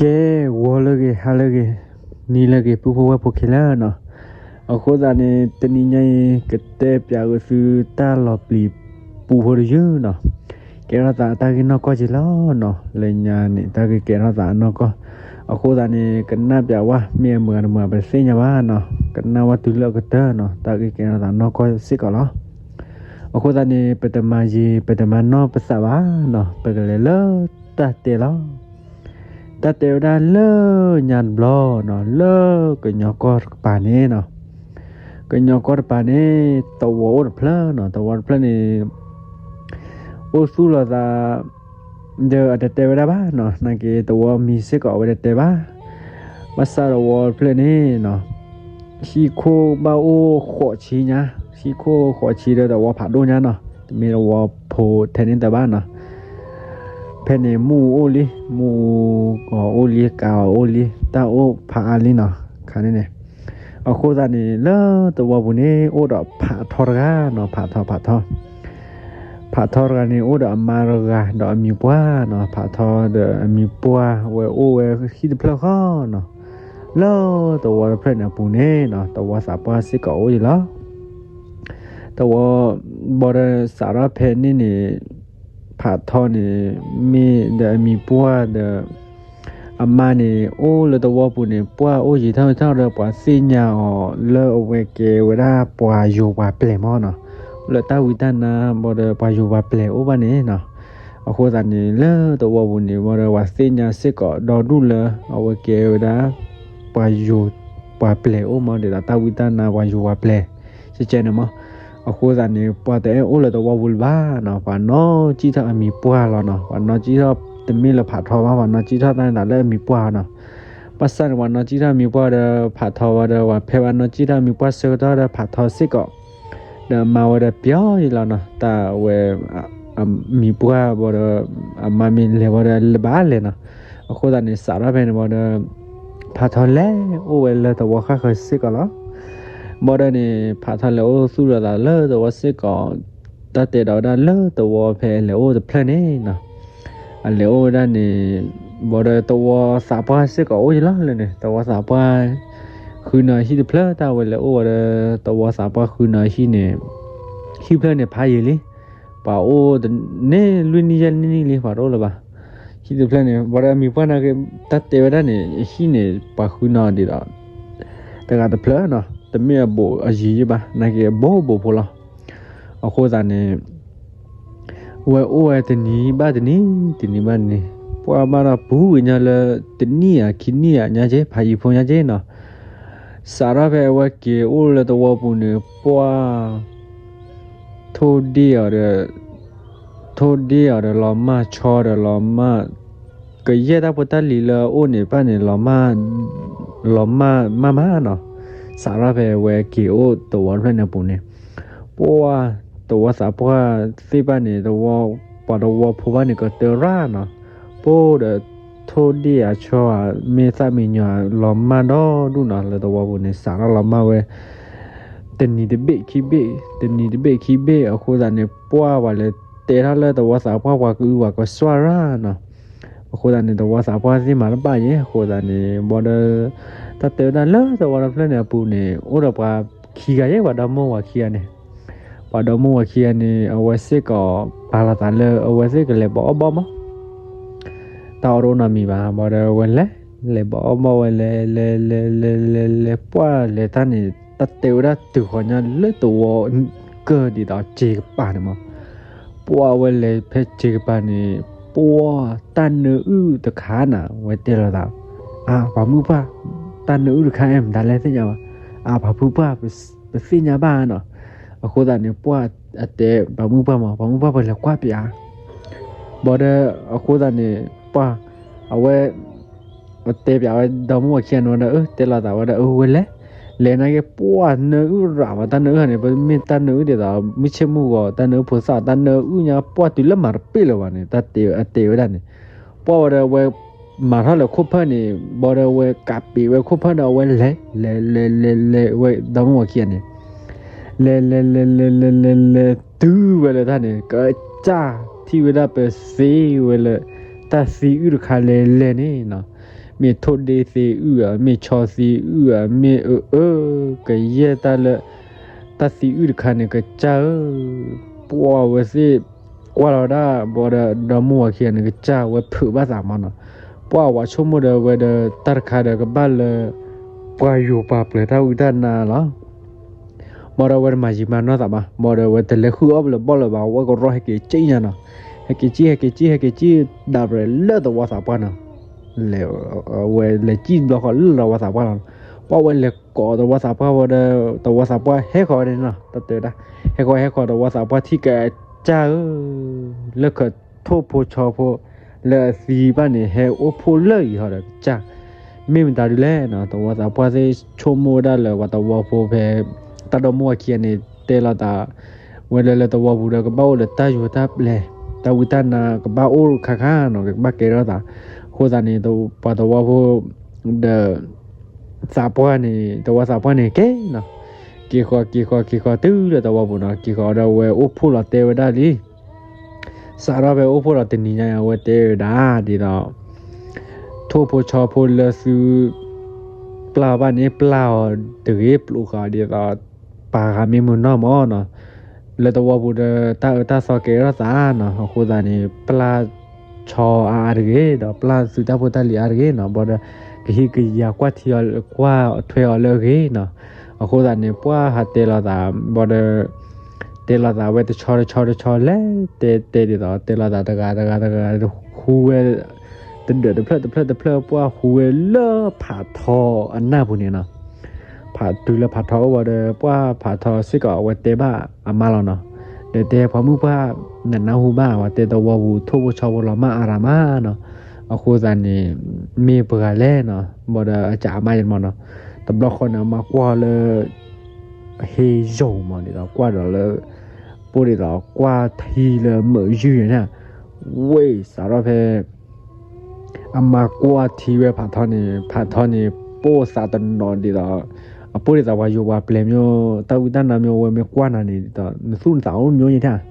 ကဲ, ဂီၤလၢအဂ့ၤ, ဟါလၢအဂ့ၤ, နံၤလၢအဂ့ၤ, ပုၢ်ဖိဝဲၢ်ဖိခဲလၢာ်နီၤ. အဃိသတးန့ၣ် တနံၤညါအံၤ ကတဲပၠးဂ့ၤသုတၢ်လီၤပျံၤပူဖိတယုၢ်နီၤ. ကဲထီၣ်သးတၢ်ဂ့ၢ်နီၢ်ကီၢ်က့ၤလီၤနီၤ. လၢညါန့ၣ် တၢ်ဂ့ၢ်ကဲထီၣ်သးအနီၢ်ကီၢ်. အဃိသတးန့ၣ် ကနၣ်ပၠးဝဲ မ့ၢ်အမုာ်အတမုာ် ပတသ့ၣ်ညါဘၣ်နီၤ. ကနၣ်ဝဲတုၤလၢအကတၢၢ်နီၤ. တၢ်ဂ့ၢ်ကဲထီၣ်သးနီၢ်ကီၢ်စ့ၢ်ကီးလီၤ. အဃိသတးန့ၣ် ပတမၤယံာ် ပတမၤနီၢ်ပသးဘၣ်နီၤ. ပကလဲၤလၢတၢ်တဲလီၤ. တၢ်တဲဝဲဒၣ်လၢညါတဘျီနီၤ, လၢကညီကီၢ်တကပၤန့ၣ်နီၤ, ကညီကီၢ်တကပၤန့ၣ် သဝီအိၣ်တဖျၢၣ်နီၤ. သဝီတဖျၢၣ်န့ၣ် အိၣ်သူၣ်လီၤသး ဒီးအတတဲဝဲဒၣ်ဘၣ်နီၤ. နာ်က့ သဝီမံၤစ့ၢ်ကီးအဝဲတတဲဘၣ်. ဘၣ်ဆၣ်သဝီတဖျၢၣ်န့ၣ်နီၤ, ဟံၣ်ခိၣ်ဘၣ်အိၣ်ဃိးဆံညါ, ဟံၣ်ခိၣ်ဃိးဆံဒီးသဝီဖးဒိၣ်ညါနီၤ. တမ့ၢ်သဝီဖိထဲန့ၣ်တဘၣ်နီၤ. ဖဲန့ၣ်မ့ၣ်အူအိၣ်လံ, မ့ၣ်အူအီၤအိၣ်လံ, ကးအီၤအိၣ်လံ, တၢ်အိၣ်ဖးအါလံနီၤ. ခါန့ၣ်န့ၣ် အဃိသတးန့ၣ် လၢသဝီပူၤန့ၣ် အိၣ်ဒီးဖးထီတဂၤနီၤ. ဖးထီ ဖးထီ ဖးထီတဂၤန့ၣ် အိၣ်ဒီးအမါတဂၤ ဒီးအမံၤပှၢ်နီၤ. ဖးထီဒီးအမံၤပှၢ်ဝဲအိၣ်ဝဲဟံၣ်တဖျၢၣ်ဃီနီၤ. လၢသဝီတဖျၢၣ်န့ၣ်အပူၤန့ၣ်နီၤ, သဝီသးပှၢ်စ့ၢ်ကီးအိၣ်အံၤလီၤ. သဝီ ဘၣ်ဒီးစးထီၣ်ဖဲန့ၣ်န့ၣ် ဖးထီန့ၣ် မ့ၢ်ဒီးအမံၤပှၢ်ဒီး အမါန့ၣ် အိၣ်လၢသဝီပူၤန့ၣ် ပှၢ်အိၣ်ယံာ်ထီၣ်ထီၣ်ဒီး ပှၤသ့ၣ်ညါအီၤလၢအဝဲကဲဝဲဒၣ်ပှၤယိၤပှၤပျဲၢ်မးနီၤ. လၢတၢ်ဝံတၢ်နါ ဘၣ်ဒီးပှၤယိၤပှၤပျဲၢ်အိၣ်ဘၣ်န့ၣ်နီၤ. အဃိသတးန့ၣ် လၢသဝီပူၤန့ၣ် ဘၣ်ဒီးပှၤသ့ၣ်ညါစ့ၢ်ကီးဒီဒူၣ်လၢ အဝဲကဲဝဲဒၣ် ပှၤယိၤပှၤပျဲၢ်အိၣ်မး ဒ်သိးတၢ်ဝံတၢ်နါပှၤယိၤပှၤပျဲၢ် ကဲကဲန့ၣ်မး. အဃိသတးန့ၣ် ပှၤတအဲၣ်အိၣ်လၢသဝီပူၤလၢၤဘၣ်နီၤ. ပှၤနီၢ်ကံၣ်ထီၣ်အမံၤပှၢ်လီၤနီၤ. ပှၤနီၢ်ကံၣ်ထီၣ်တမ့ၢ်လၢဖးထီဘၣ်, ပှၤနီၢ်ကံၣ်ထီၣ်တၢ်န့ၣ်လၢအမံၤပှၢ်နီၤ. ဘၣ်ဆၣ်န့ၣ် ပှၤနီၢ်ကံၣ်ထီၣ်အမံၤပှၢ်ဒီးဖးထီဝဲဒီး ပှၤဖဲပှၤနီၢ်ကံၣ်ထီၣ်အမံၤပှၢ်ဆၢကတီၢ်ဒီးဖးထီစ့ၢ်ကီး ဒီးမါဝဲဒီးပျီယံၤလီၤနီၤ. တၢ်ဝဲ မံၤပှၢ်ဘၣ်ဒီး အမါမ့ၢ်လဲၤဘၣ်ဒီးလဲၤဘၣ်လဲၤနီၤ. အဃိသတးန့ၣ် စးထီၣ်ဖဲန့ၣ်ဘၣ်ဒီး ဖးထီလဲၤအိၣ်ဝဲလၢသဝီဃၣ်ဃၢၤစ့ၢ်ကီးလီၤ. ဘၣ်ဒီးန့ၣ် ဖးထီလဲၤအိၣ်သူၣ်လီၤသးလၢသဝီစ့ၢ်ကီး, တၢ်တဲဒီးဝဲဒၣ်လၢသဝီဖဲအလဲၤအိၣ်တဖျၢၣ်န့ၣ်နီၤ, အလဲၤအိၣ်ဝဲဒၣ်န့ၣ် ဘၣ်ဒီးသဝီသးပှၢ်စ့ၢ်ကီးအိၣ်ယံၤလီၤလၢန့ၣ်, သဝီသးပှၢ် ဃုနၤဟံၣ်တဖျၢၣ် တၢ်ဝဲလဲၤအိၣ်ဝဲဒီး သဝီသးပှၢ်ဃုနၤဟံၣ်န့ၣ်, ဟံၣ်ဖျၢၣ်န့ၣ်ဖးယံၤလံ, ပှၤအိၣ်န့ၢ်လွံၢ်နံၣ်ယဲၢ်နံၣ်လံ ပှၤတအိၣ်လၢၤဘၣ်. ဟံၣ်တဖျၢၣ်န့ၣ် ဘၣ်ဒီးအမံၤပှၢ်နာ်က့ တၢ်တဲဝဲဒၣ်န့ၣ် ဟံၣ်န့ၣ် ပှၤဃုနၤဒ်သိး တဂၤတဖျၢၣ်နီၤ, တမ့ၢ်အဘူးအယံၤယံၤဘၣ်, နာ်က့အဘူးဘူးဖိလီၤ. အဃိသတးန့ၣ် ဝဲအိၣ်ဝဲတနံၤဘၣ်တနံၤ, တနံၤဘၣ်တနံၤ, ပှၢ်ဘၣ်ဒီးပူၤဝံၤညါလၢ တနံၣ်ဧါခံနံၣ်ဧါညါက့ ဖးယံၤဖိညါက့နီၤ, စးထီၣ်ဖဲအဝဲက့ၤအိၣ်လၢသဝီပူၤန့ၣ် ပှၢ် ထိၣ်ဒ့ၣ်အီၤဒီး ထိၣ်ဒ့ၣ်အီၤဒီးလီၤမၢ်, ဆီဒီးလီၤမၢ်, ကယဲၢ်တၢ်ဖိတၢ်လံၤလၢအအိၣ်န့ၣ်တဖၣ်န့ၣ် လီၤမၢ်, လီၤမၢ်မးမးနီၤ. စးထီၣ်ဖဲအဝဲက့ၤအိၣ်သဝီတဖျၢၣ်န့ၣ်အပူၤန့ၣ် ပှၢ် သဝီသးပှၢ်သ့ၣ်တဖၣ်န့ၣ် သဝီ ပှၤသဝီဖိဘၣ်န့ၣ် ကတၢၢ်ရၣ်နီၤ, ပှၢ်ဒီးထိၣ်ဒ့ၣ်အဆီဧါ မ့ၢ်သၣ်မံၤညီၤ လီၤမၢ်ဒီဒူၣ်နီၤ, လၢသဝီပူၤန့ၣ် စးထီၣ်လီၤမၢ်ဝဲ တနံၤတဘ့ၣ်ခံဘ့ၣ်, တနံၤတဘ့ၣ်ခံဘ့ၣ်, အဃိသတးန့ၣ် ပှၢ်ဝဲလဲၤတဲထီၣ်လၢသဝီသးပှၢ် ပှၤကအုပှၤကစွၢ်ရၣ်နီၤ. အဃိသတးန့ၣ် သဝီသးပှၢ်သ့ၣ်မၤတဘၣ်ယဲ, အဃိသတးန့ၣ် ဘၣ်ဒီး တၢ်တဲဝဲဒၣ်လၢသဝီတဖျၢၣ်န့ၣ်အပူၤန့ၣ် အိၣ်ဒီးပှၤခံဂၤယဲ ပှၤဒီမါဝၤခံဂၤန့ၣ်, ပှၤဒီမါဝၤခံဂၤန့ၣ် အဝဲစ့ၢ်ကီး ပာ်လီၤသးလၢအဝဲသ့ၣ်ကလဲၤဘၣ်အီၣ်ဘီၣ်မး တၢ်အီၣ်တအိၣ်နီတမံၤဘၣ်, ဘၣ်ဒီးဝဲလဲၤ, လဲၤဘၣ်အီၣ်ဘီၣ်ဝဲလဲၤ လဲၤ လဲၤ လဲၤ လဲၤ လဲၤ ပှၢ်လဲၤတၢ်န့ၣ် တၢ်တဲဝဲဒၣ်တုၤဃီၤညါလၢသဝီကၢၢ်ဒ်သိးစ့ကပၤန့ၣ်မး, ပှၢ်ဝဲလဲၤဖဲစ့ကပၤန့ၣ် ပှၢ်တၢ်နၢအုၣ်တခါနၤ ဝဲတဲလီၤသး, အါ ပှၤမုၣ်ပှၢ်, တၢ်နၢအုၣ်တခါအဲၣ်မတၤလဲၣ်သ့ၣ်ညါဘၣ်, အါ ပှၤမုၣ်ပှၢ် ပသ့ၣ်ညါဘၣ်နီၤ. အဃိသတးန့ၣ် ပှၢ်အတဲပှၤမုၣ်ပှၢ်မး ပှၤမုၣ်ပှၢ်ပလဲၤကွၢ်ပၠး ဘၣ်ဒီး အဃိသတးန့ၣ် ပှၢ် အဝဲ တဲပၠးဝဲဒီမါဝၤခံဂၤန့ၣ်ဝဲဒၣ် အၢ တဲလီၤသးဝဲဒၣ် အၢ ဝဲလဲၤ, လဲၤနာ်က့ ပှၢ်နၢအုၣ်ရးမး တၢ်နၢအုၣ်န့ၣ် ပမ့ၢ်တၢ်နၢအုၣ်ဒ်သိး မုၢ်ဆ့ၣ်မုၢ်ဂီၤ တၢ်နၢအုၣ်ဖိသၣ် တၢ်နၢအုၣ်ညါ ပှၢ်တုၤလၢမၤတပ့ၢ်လၢၤဘၣ်န့ၣ် တၢ်တဲအတဲဝဲဒၣ်န့ၣ်, ပှၢ်ဝဲဒီးဝဲ မၤထီၣ်လၢခိၣ်ဖၢၣ်န့ၣ် ဘၣ်ဒီးဝဲကးပ့းဝဲခိၣ်ဖၢၣ်ဒီး အဝဲလဲၤ လဲၤ လဲၤ လဲၤ လဲၤ ဝဲဒီမါဝၤခံဂၤန့ၣ် လဲၤ လဲၤ လဲၤ လဲၤ လဲၤ လဲၤ လဲၤ တုၤဝဲလၢတၢ်န့ၣ် ကစၢ်ထံၣ်ဝဲဒၣ်ပသ့ဝဲလၢ တၢ်သံအုၣ်တခါလဲၤလဲၤန့ၣ်နီၤ, မ့ၢ်ထိၣ်ဒ့သ့အုၣ်ဧါ, မ့ၢ်ဆီသံအုၣ်ဧါ, မ့ၢ်အၢအၢ ကယဲၢ်တၢ်လၢ တၢ်သံအုၣ်တခါန့ၣ် ကစၢ်ဧၢ, ပှၢ်ဝဲသ့ၣ်ကွၢ်လီၤဒၣ် ဘၣ်ဒီး ဒီမါဝၤခံဂၤန့ၣ် ကစၢ်ဝဲဖုးဘၣ်သးမးနီၤ, ပှၢ်ဝဲဆိကမိၣ်ဒီးဝဲဒီးတၢ်တခါဒီးကဘၣ်လၢ ပှၤယိၤပှၤပျဲၤတၢ်ဝံတၢ်နါလီၤ ဘၣ်ဒီးဝဲတမၤယံာ်မၤနီၢ်သးဘၣ်, ဘၣ်ဒီးဝဲတလဲၤဃုအီၣ်လၢၤဘီၣ်လၢၤဘၣ်, ဝဲကရီဟဲက့ၤကၠံၣ်ညါနီၤ, ဟဲက့ၤကၠံၣ် ဟဲက့ၤကၠံၣ် ဟဲက့ၤကၠံၣ် ဒၣ်ရဲၣ်လၢသဝီသးပှၢ်နီၤ, လဲၤ ဝဲလဲၤကၠံၣ်တဘျီဃီလၢသဝီသးပှၢ်လီၤ, ပှၢ်ဝဲလဲၤကိးသဝီသးပှၢ်ဝဲဒီး သဝီသးပှၢ်ဟဲဃီၤဝဲန့ၣ်နီၤ, တၢ်တဲဝဲဒၣ် ဟဲဃီၤဟဲဃီၤသဝီသးပှၢ်ထံၣ်ကစၢ်ဧၢ လၢခထိၣ်ဖိဆီဖိ လၢအသံဘၣ်န့ၣ် ဟဲအိၣ်ဖှိၣ်လၢအံၤဟီဒီးကစၢ်, မ့ၢ်မတၤဒုလဲၣ်နီၤ, သဝီသးပှၢ်သ့ၣ်ဆိကမိၣ်ဝဲဒၣ်လၢ ပှၤသဝီဖိဖဲ တၢ်ဒီမါဝၤခံဂၤန့ၣ် တဲလိာ်သး ဝဲလၢလၢသဝီပူၤဒီးကဘၣ်အိၣ်လၢတၢ်ယိၤတၢ်ပျဲၤ တၢ်ဝံတၢ်နါကဘၣ်အိၣ်ခါခါနီၤ, ကဘၣ်ကဲထီၣ်သး, အဃိသတးန့ၣ် ပှၤသဝီဖိ ဒီး သးပှၢ်န့ၣ် သဝီသးပှၢ်န့ၣ်ကဲနီၤ, က့ၤဃီၤက့ၤဃီၤက့ၤဃီၤတုၤလၢသဝီပူၤနီၤ, က့ၤဃီၤဒီးဝဲအိၣ်ဖှိၣ်လီၤတဲဝဲဒၣ်လံ စးထီၣ်ဖဲအိၣ်ဖှိၣ်လီၤတနံၤညါ အဝဲတဲဝဲဒၣ်ဒ်သိး ထိၣ်ဖိဆီဖိလၢသု ပျၢ်ဘၣ်န့ၣ် ပျၢ်အီၤတဂ့ၤ, ပျိဃာ်ဒ်သိး ပာ်ဃာ်မ့ၢ်မုာ်နီၢ်မးနီၤ, လၢသဝီပူၤဒီးတၢ်အၢတၢ်သီကဲထီၣ်သးနီၤ, အဃိသတးန့ၣ် ပျၢ်ဆီအါအါတဂ့ၤ, ဒီးပျၢ်သုတၢ်ဖိတၢ်လံၤအါတဂ့ၤနီၤ, ဘၣ်ဒီး ကဟံးကယာ်ကွၢ်ထံအီၤ ကွၢ်ထွဲအီၤလၢအဂ့ၤနီၤ, အဃိသတးန့ၣ် ပှၢ်ဟးတဲလိာ်သး ဘၣ်ဒီး တဲလိာ်သးဝဲတဆီတဆီတဆီလဲၣ်တဲတဲဒ်သိး တဲလိာ်သးတဂၤတဂၤတဂၤ ဟူဝဲ တဒၢးတဖျၢၣ်တဖျၢၣ်တဖျၢၣ် ပှၢ်ဟူဝဲလၢဖးထီအနၢ်ပူၤန့ၣ်နီၤ, ဖးတုၤလၢဖးထီအိၣ်ဘၣ်ဒီး ပှၢ်ဖးထီစ့ၢ်ကီးအဝဲတဲဘၣ်အမါလီၤနီၤ, ဒီးတဲပှၤမုၣ်ပှၢ် နနၢ်ဟူဘၣ် အဝဲတဲသဝီပူၤထိၣ်ဖိဆီဖိလီၤမၢ်အါရၤမးနီၤ, အဃိသတးန့ၣ် မ့ၢ်ပှၤလဲၣ်နီၤ, ဘၣ်ဒီးအစံးအမါယဲၢ်မးနီၤ, တဘျီဃီန့ၣ် အမါကွၢ်လၢ ဟ့ယိာ်မးဒ်သိး ကွၢ်ဒီးလၢ ပှၢ်ဒ်သိးကွၢ်ထံလၢမုာ်ယုၢ်န့ၣ်, ဝဲစးထီၣ်ဖဲ အမါကွၢ်ထံဝဲဖးထီန့ၣ် ဖးထီန့ၣ် ပိၢ်သးတနီၤဒ်သိး အပိၢ်ဒ်သိးပှၤယိၤပှၤပျဲၤမ့ၢ် တၢ်ဝံတၢ်နါမ့ၢ်ဝဲမ့ၢ်ကွၢ်နၤန့ၣ်ဒ်သိး နသူၣ်နသးအိၣ်မ့ၢ်ယဲၢ်ထၣ်,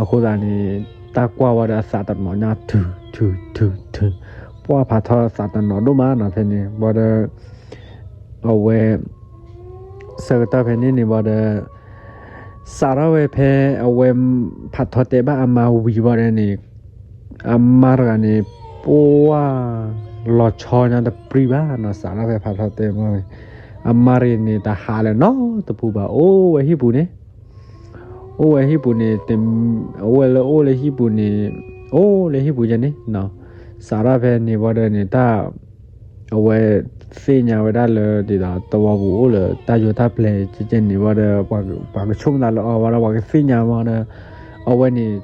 အဃိသတးန့ၣ် တၢ်ကွၢ်ဝဲဒီးအသးတနီၤညါထုထုထုထု, ပှၢ်ဖးထီသးတနီၤဒိၣ်မးနီၤဖဲန့ၣ် ဘၣ်ဒီး အဝဲ ဆၢကတီၢ်ဖဲန့ၣ်န့ၣ်ဘၣ်ဒီး စးထီၣ်ဝဲဖဲအဝဲ ဖးထီတဲဘၣ်အမါဝံၤဘၣ်ဒီးန့ၣ် အမါတဂၤန့ၣ် ပှၢ်လီၤဆီညါတပျံၤဘၣ်နီၤ, စးထီၣ်ဖဲဖးထီတဲဘၣ်ဝဲ အမါတဂၤန့ၣ် တဟးလၢၤနီတပူၤဘၣ် အိၣ်ဝဲဟံၣ်ပူၤန့ၣ် အိၣ်ဝဲဟံၣ်ပူၤန့ၣ် အိၣ်ဝဲလၢအိၣ်လၢဟံၣ်ပူၤန့ၣ် အိၣ်လၢဟံၣ်ပူၤယဲန့ၣ်နီၤ, စးထီၣ်ဖဲန့ၣ်ဘၣ်ဒီးန့ၣ် တၢ် အဝဲသ့ၣ်ညါဝဲဒၣ်လၢဒ်သိးသဝီပူၤအိၣ်လၢတၢ်ယိၤတၢ်ပျဲၤကဲကဲန့ၣ်ဘၣ်ဒီး ပှၤကဆိကမိၣ်သးလၢအီၤဘၣ်ဒီး ပှၤကသ့ၣ်ညါဘၣ်ဒီး အဝဲန့ၣ်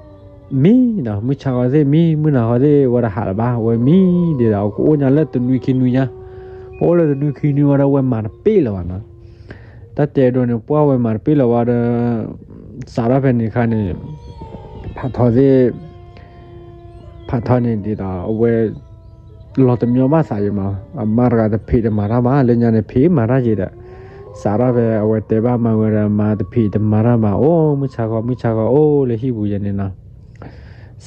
မံနီၤ မုၢ်ဆါခီသ့ၣ်မံ မုၢ်နၤခီသ့ၣ် ဝဲတဟးလၢၤဘၣ် အဝဲမံဒ်သိး ကအိၣ်ညါလၢတနွံခံနွံညါ ပအိၣ်လၢတနွံခံနွံဝဲဒီး ဝဲမၤတပ့ၢ်လၢၤဘၣ်နီၤ တၢ်တဲဒိန့ၣ် ပှၢ်ဝဲမၤတပ့ၢ်လၢၤဘၣ်ဒီး စးထီၣ်ဖဲန့ၣ်အခါန့ၣ် ဖးထီသ့ၣ် ဖးထီန့ၣ်ဒ်သိး အဝဲ လီၤတမံဘၣ်သးယံၤမး အမါတဂၤတဖံးတမၤတၢ်ဘၣ် လၢညါန့ၣ် ဖံးမၤတၢ်ယံၤဒီး စးထီၣ်ဖဲအဝဲတဲဘၣ်မါဝဲဒီး မါတဖံးတမၤတၢ်ဘၣ် အိၣ်မုၢ်ဆါခီ မုၢ်ဆါခီ အိၣ်လၢဟံၣ်ပူၤယဲန့ၣ်နီၤ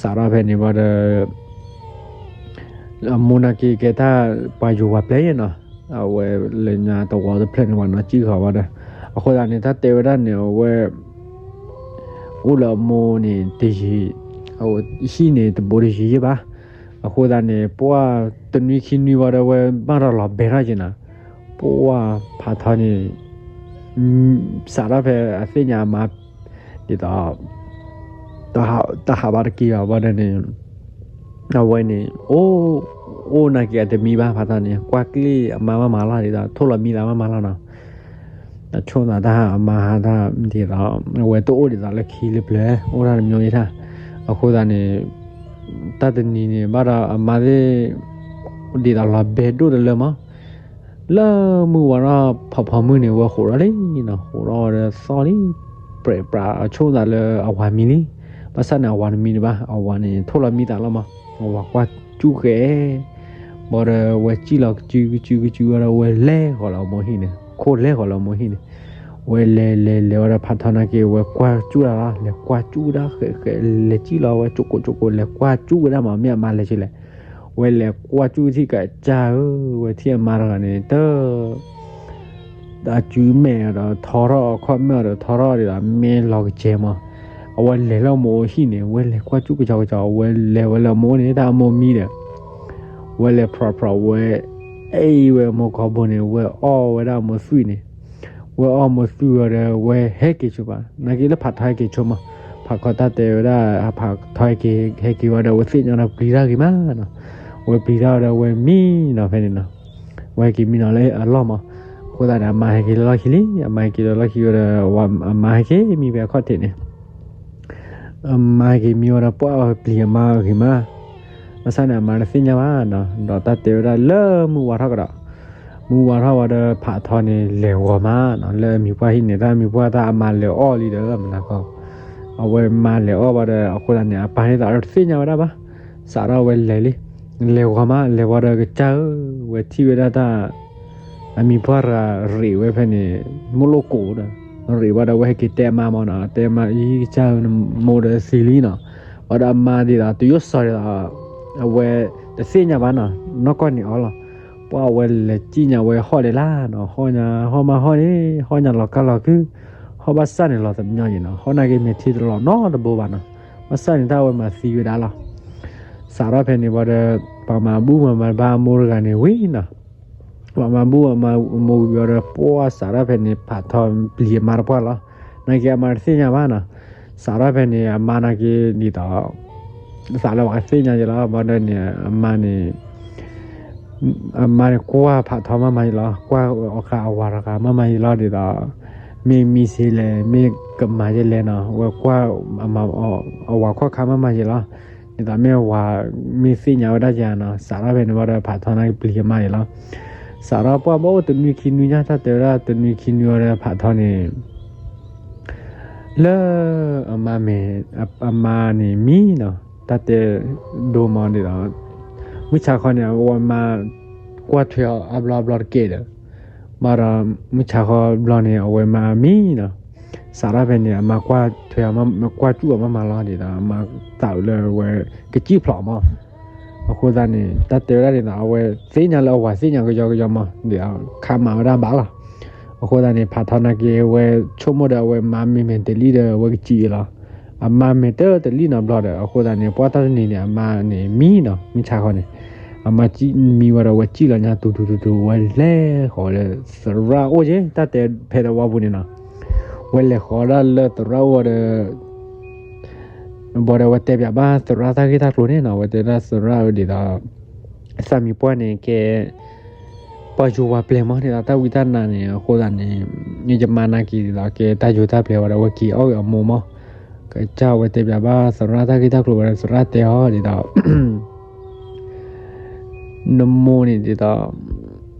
စးထီၣ်ဖဲန့ၣ်ဘၣ်ဒီး အမိၢ်နာ်က့ၤကဲတၢ်ပှၤယိၤပှၤပျဲၤယဲနီၤ အဝဲလၢညါသဝီတဖျၢၣ်န့ၣ် ပှၤနီၢ်ကံၣ်ဃီၤဘၣ်ဒီး အဃိသတးန့ၣ် တၢ်တဲဝဲဒၣ်န့ၣ် အဝဲ အိၣ်လၢအမိၢ်န့ၣ်တယံၤ အဝဲဟံၣ်န့ၣ်တဘိတယံၤယဲဘၣ် အဃိသတးန့ၣ် ပှၢ်တနွံခံနွံဘၣ်ဒီး ဝဲဘၣ်ဒီးလီၤဘဲထီၣ်က့ၤနၤ ပှၢ်ဖးထီန့ၣ် စးထီၣ်ဖဲအသ့ၣ်ညါအမါ ဒ်သိး တဟးဘၣ်တက့ၢ်ဘၣ်ဘၣ်ဒီးန့ၣ် အဝဲန့ၣ် အိၣ် အိၣ်နာ်က့ၤအတမံဘၣ် ဖးထီန့ၣ် ကွၢ်ကျ့ၣ်အမါဘၣ်မၤလီၤဒ်သိး ထိၣ်လီၤမံသးဘၣ်မၤလီၤနီၤ အဆိကမိၣ်သးတၢ်ဟးအမါဟးတၢ်ဒ်သိး အဝဲတအိၣ်ဒ်သိးလၢခံလၢပျၢၤ အိၣ်တၢ်တမံၤယဲထၣ် အဃိသတးန့ၣ် တၢ်တနံၤန့ၣ် ဘၣ်ဒီးအမါသ့ၣ် ဒ်သိးလီၤဘဲဒိၣ်တလၢမး လၢမုၢ်ဝါထီၣ်ဖီဖီမုၢ်န့ၣ် ဝဲဃိးထီၣ်လံနီၤ ဃိးထီၣ်ဝဲဒီးသီၣ်လံ ပြဲးပြး အဆိကမိၣ်သးလၢအဝၤမံလံ ဘၣ်ဆၣ်န့ၣ် အဝၤတမံတဘၣ် အဝၤန့ၣ် ထိၣ်လီၤမံသးလီၤမး အဝၤကွၢ်ကၠူၣ်ဃဲ ဘၣ်ဒီးဝဲစံၣ်လီၤကစုကစုကစုဝဲဒီး ဝဲလဲၤဃီၤလီၤအမိၢ်ဟံၣ်န့ၣ် ခိၣ်လဲၤဃီၤလီၤအမိၢ်ဟံၣ်န့ၣ် ဝဲလဲၤလဲၤလဲၤဝဲဒီးဖးထီနာ်က့ၤ ဝဲကွၢ်ကၠူၣ်တၢ်လီၤ လဲၤကွၢ်ကၠူၣ်ဝဲဒၣ်ဃဲးဃဲး လဲၤစံၣ်လီၤဝဲကၠိကိးကၠိကိး လဲၤကွၢ်ကၠူၣ်ဝဲဒၣ်မး မ့ၢ်အမါလဲၤဆံးလဲၣ် ဝဲလဲၤကွၢ်ကၠူၣ်ထံၣ်ကစၢ်ဧၢ, ဝဲထံၣ်အမါတဂၤန့ၣ် တ အစုမဲာ်ဒီးထီထီၣ် အခီၣ်မဲာ်ဒီးထီထီၣ်ဒ်သိး မ့ၢ်လီၤကစဲမး, အဝဲလဲၤလၢအမိၢ်အိၣ်ဟံၣ်န့ၣ် ဝဲလဲၤကွၢ်ကၠူၣ်ကစီကစီ, ဝဲလဲၤဝဲလၢအမိၢ်အိၣ်န့ၣ် တၢ်အမိၢ်မံဒီး ဝဲလဲၤဖြီဖြီ ဝဲ အဲၣ်ဝဲအမိၢ်ကိာ်ဘိန့ၣ် ဝဲအီၣ်ဝဲဒၣ်အမိၢ်သွံၣ်န့ၣ်, ဝဲအီၣ်မိၢ်သွံၣ်ဝံၤဒီး ဝဲဟဲက့ၤဆိဘၣ်, နာ်က့လၢဖးထီဟဲက့ၤဆိမး, ဖးထီတၢ်တဲဝဲဒၣ် ဖးထီဟဲက့ၤ ဟဲက့ၤဝံၤဒီး ဝဲသ့ၣ်ညါဒီးပျံၤတၢ်ဂ့ၤမးနီၤ, ဝဲပျံၤတၢ်ဝံၤဒီး ဝဲမံနီၤဖဲန့ၣ်နီၤ, ဝဲဟဲက့ၤမံနီၤလၢအလီၢ်မး, အဃိသတးန့ၣ် အမါဟဲက့ၤလၢလီၢ်ခံလံ, အမါဟဲက့ၤလၢလီၢ်ခံဝံၤဒီး အမါဟဲက့ၤမံဖဲအခီၣ်ထံးန့ၣ် အမါဟဲက့ၤမံဝံၤဒီး ပှၢ်ပျံၤအမါဂ့ၤမး, ဘၣ်ဆၣ်န့ၣ် အမါတသ့ၣ်ညါဘၣ်နီၤ, ဒီးတၢ်တဲဝဲဒၣ်လၢမုၢ်ဝါထီၣ်ကဒီး, မုၢ်ဝါထီၣ်ဝံၤဒီး ဖးထီန့ၣ် လဲၤဂီၤမးနီၤ, လၢအမံၤပှၢ်ဟံၣ်န့ၣ် တၢ်မံၤပှၢ်တၢ်အမါလဲၤအီၣ်လံဒီး မနၤကီ, အဝဲမါလဲၤအီၣ်ဝံၤဒီး အဃိသတးန့ၣ် အပၢ်န့ၣ်သးတသ့ၣ်ညါဝဲဒၣ်ဘၣ်, စးထီၣ်ဝဲလဲၤလံ, လဲၤဂီၤမး လဲၤဝံၤဒီးကစၢ်ဧၢ, ဝဲထံၣ်ဝဲဒၣ်တၢ် အမံၤပှၢ်တဂၤရံးဝဲဖဲန့ၣ် မိၢ်လိၣ်ကိးဒီး, ရံးဝံၤဒီး ဝဲဟဲက့ၤတဲအမါမးနီၤ, တဲအမါ အံၤကစၢ်ဧၢ နမိၢ်ဒီးသံလံနီၤ, ဝံၤဒီးအမါဒ်သိး တယိၣ်စီၤဒ်သိး အဝဲတသ့ၣ်ညါဘၣ်နီၤ, နီၢ်ကီၢ်န့ၣ်အီၤလီၤ, ပှၢ်ဝဲလဲၤစံၣ်ညါဝဲဟီၣ်ဒဲးလၢ်နီၤ, ဟီၣ်ညါ ဟီၣ်မးဟီၣ်န့ၣ် ဟီၣ်ညါလီၤကၢ်လီၤကုၢ်, ဟီၣ်ဘၣ်ဆၣ်န့ၣ်လီၤတညီယံၤနီၤ, ဟီၣ်နာ်က့မ့ၢ်ထံတလီၤနီတဘိဘၣ်နီၤ, ဘၣ်ဆၣ်န့ၣ် တၢ်ဝဲမၤသံဝဲဒၣ်လီၤ, စးထီၣ်ဖဲန့ၣ်ဝံၤဒီး ပှၤမၤဘူၣ်မၤမၤဘၣ်အမိၢ်တဂၤန့ၣ်ဝံၤနီၤ ပှၤမၤဘူၣ်အမါအမိၢ်ဝံၤဒီး ပှၢ်စးထီၣ်ဖဲန့ၣ် ဖးထီပျံၤအမါတပှၢ်လီၤ, နာ်က့အမါတသ့ၣ်ညါဘၣ်နီၤ, စးထီၣ်ဖဲန့ၣ် အမါနာ်က့ဒ်သိး သးလၢပှၤသ့ၣ်ညါယံၤလီၤ, ဘၣ်ဒီးန့ၣ် အမါန့ၣ် အမါန့ၣ်ကွၢ်ဖးထီမးမးယံၤလီၤ, ကွၢ်အီၤဃာ်အဝၤတဂၤမးမးယံၤလီၤ, ဒ်သိး မ့ၢ်မံစ့လဲၣ် မ့ၢ်ကမၤယဲလဲၣ်နီၤ, ဝဲကွၢ် အဝၤခီၣ်ခါမးမးယံၤလီၤ, ဒ်သိးမ့ၢ်ဝၤ မ့ၢ်သ့ၣ်ညါဝဲဒၣ်ယၤနီၤ, စးထီၣ်ဖဲန့ၣ်ဝံၤဒီး ဖးထီနာ်က့ပျံၤအမါယံၤလီၤ, စးထီၣ်ပှၢ်ဘၣ်အိၣ်တနွံခံနွံညါ တၢ်တဲဝဲဒၣ်တနွံခံနွံဝံၤဒီး ဖးထီန့ၣ် လၢအမါမ့ၢ် အမါန့ၣ်မံနီၤ, တၢ်တဲဒိမးဒ်သိး မုၢ်ဆါခီန့ၣ် အဝဲမါကွၢ်ထွဲအီၤအဘျီအဘျီတက့ၢ်ဒီး, ဘၣ်ဒီးမုၢ်ဆါခီဘျီန့ၣ် အဝဲမါမံနီၤ, စးထီၣ်ဖဲန့ၣ် အမါကွၢ်ထွဲအီၤ ကွၢ်စူၣ်အီၤမးမးလီၤ, ဒ်သိးအမါသးလၢအဝဲကစံၣ်ဖျိးမး, အဃိသတးန့ၣ် တၢ်တဲဝဲဒၣ်ဒ်သိး အဝဲသ့ၣ်ညါလၢအဝၤသ့ၣ်ညါကယီကယီမး ဒ်သိးခါမၤဝဲဒၣ်ဘၣ်လီၤ, အဃိသတးန့ၣ် ဖးထီနာ်က့ဝဲဆိကမိၣ်ဒီး အဝဲမါမ့မ့ၢ်တလံၣ်ဒီးအဝဲကစံၣ်အံၤလီၤ, အမါမ့ၢ်တတလံၣ်နီတဘျီဒီး အဃိသတးန့ၣ် ပှၢ်တၢ်တနံၤန့ၣ် အမါန့ၣ်မံနီၤ, မုၢ်ဆါခီန့ၣ် အမါမံဝဲဒီး အဝဲစံၣ်လီၤညါ တူၤတူၤတူၤတူၤ ဝဲလဲၤဃီၤလၢသရၣ်အိၣ်က့ၤ, တၢ်တဲဖဲသဝီပူၤန့ၣ်နီၤ, ဝဲလဲၤဃီၤဒၣ်လၢသရၣ်အိၣ်ဒီး ဘၣ်ဒီး အဝဲတဲပၠးဘၣ်သရၣ်တၢ်ဂ့ၢ်တၢ်ကျိၤန့ၣ်နီၤ, အဝဲတဲဒၣ်သရၣ်ဒ်သိး သးမံၤပှၢ်န့ၣ်ကဲ ပှၤယိၤဝၤပျဲၢ်မး ဒ်သိးတၢ်ဝံတၢ်နါန့ၣ် အဃိသတးန့ၣ် ယမါနာ်က့ၤဒ်သိး ကဲတၢ်ယိၤတၢ်ပျဲၢ်ဝဲဒီး အဝဲက့ၤအီၣ်ဂ့ၤအမိၢ်မး, ကစၢ်ဝဲတဲပၠးဘၣ်သရၣ်တၢ်ဂ့ၢ်တၢ်ကျိၤဝဲဒီး သရၣ်တဲအီၤဒ်သိး နမိၢ်န့ၣ်ဒ်သိး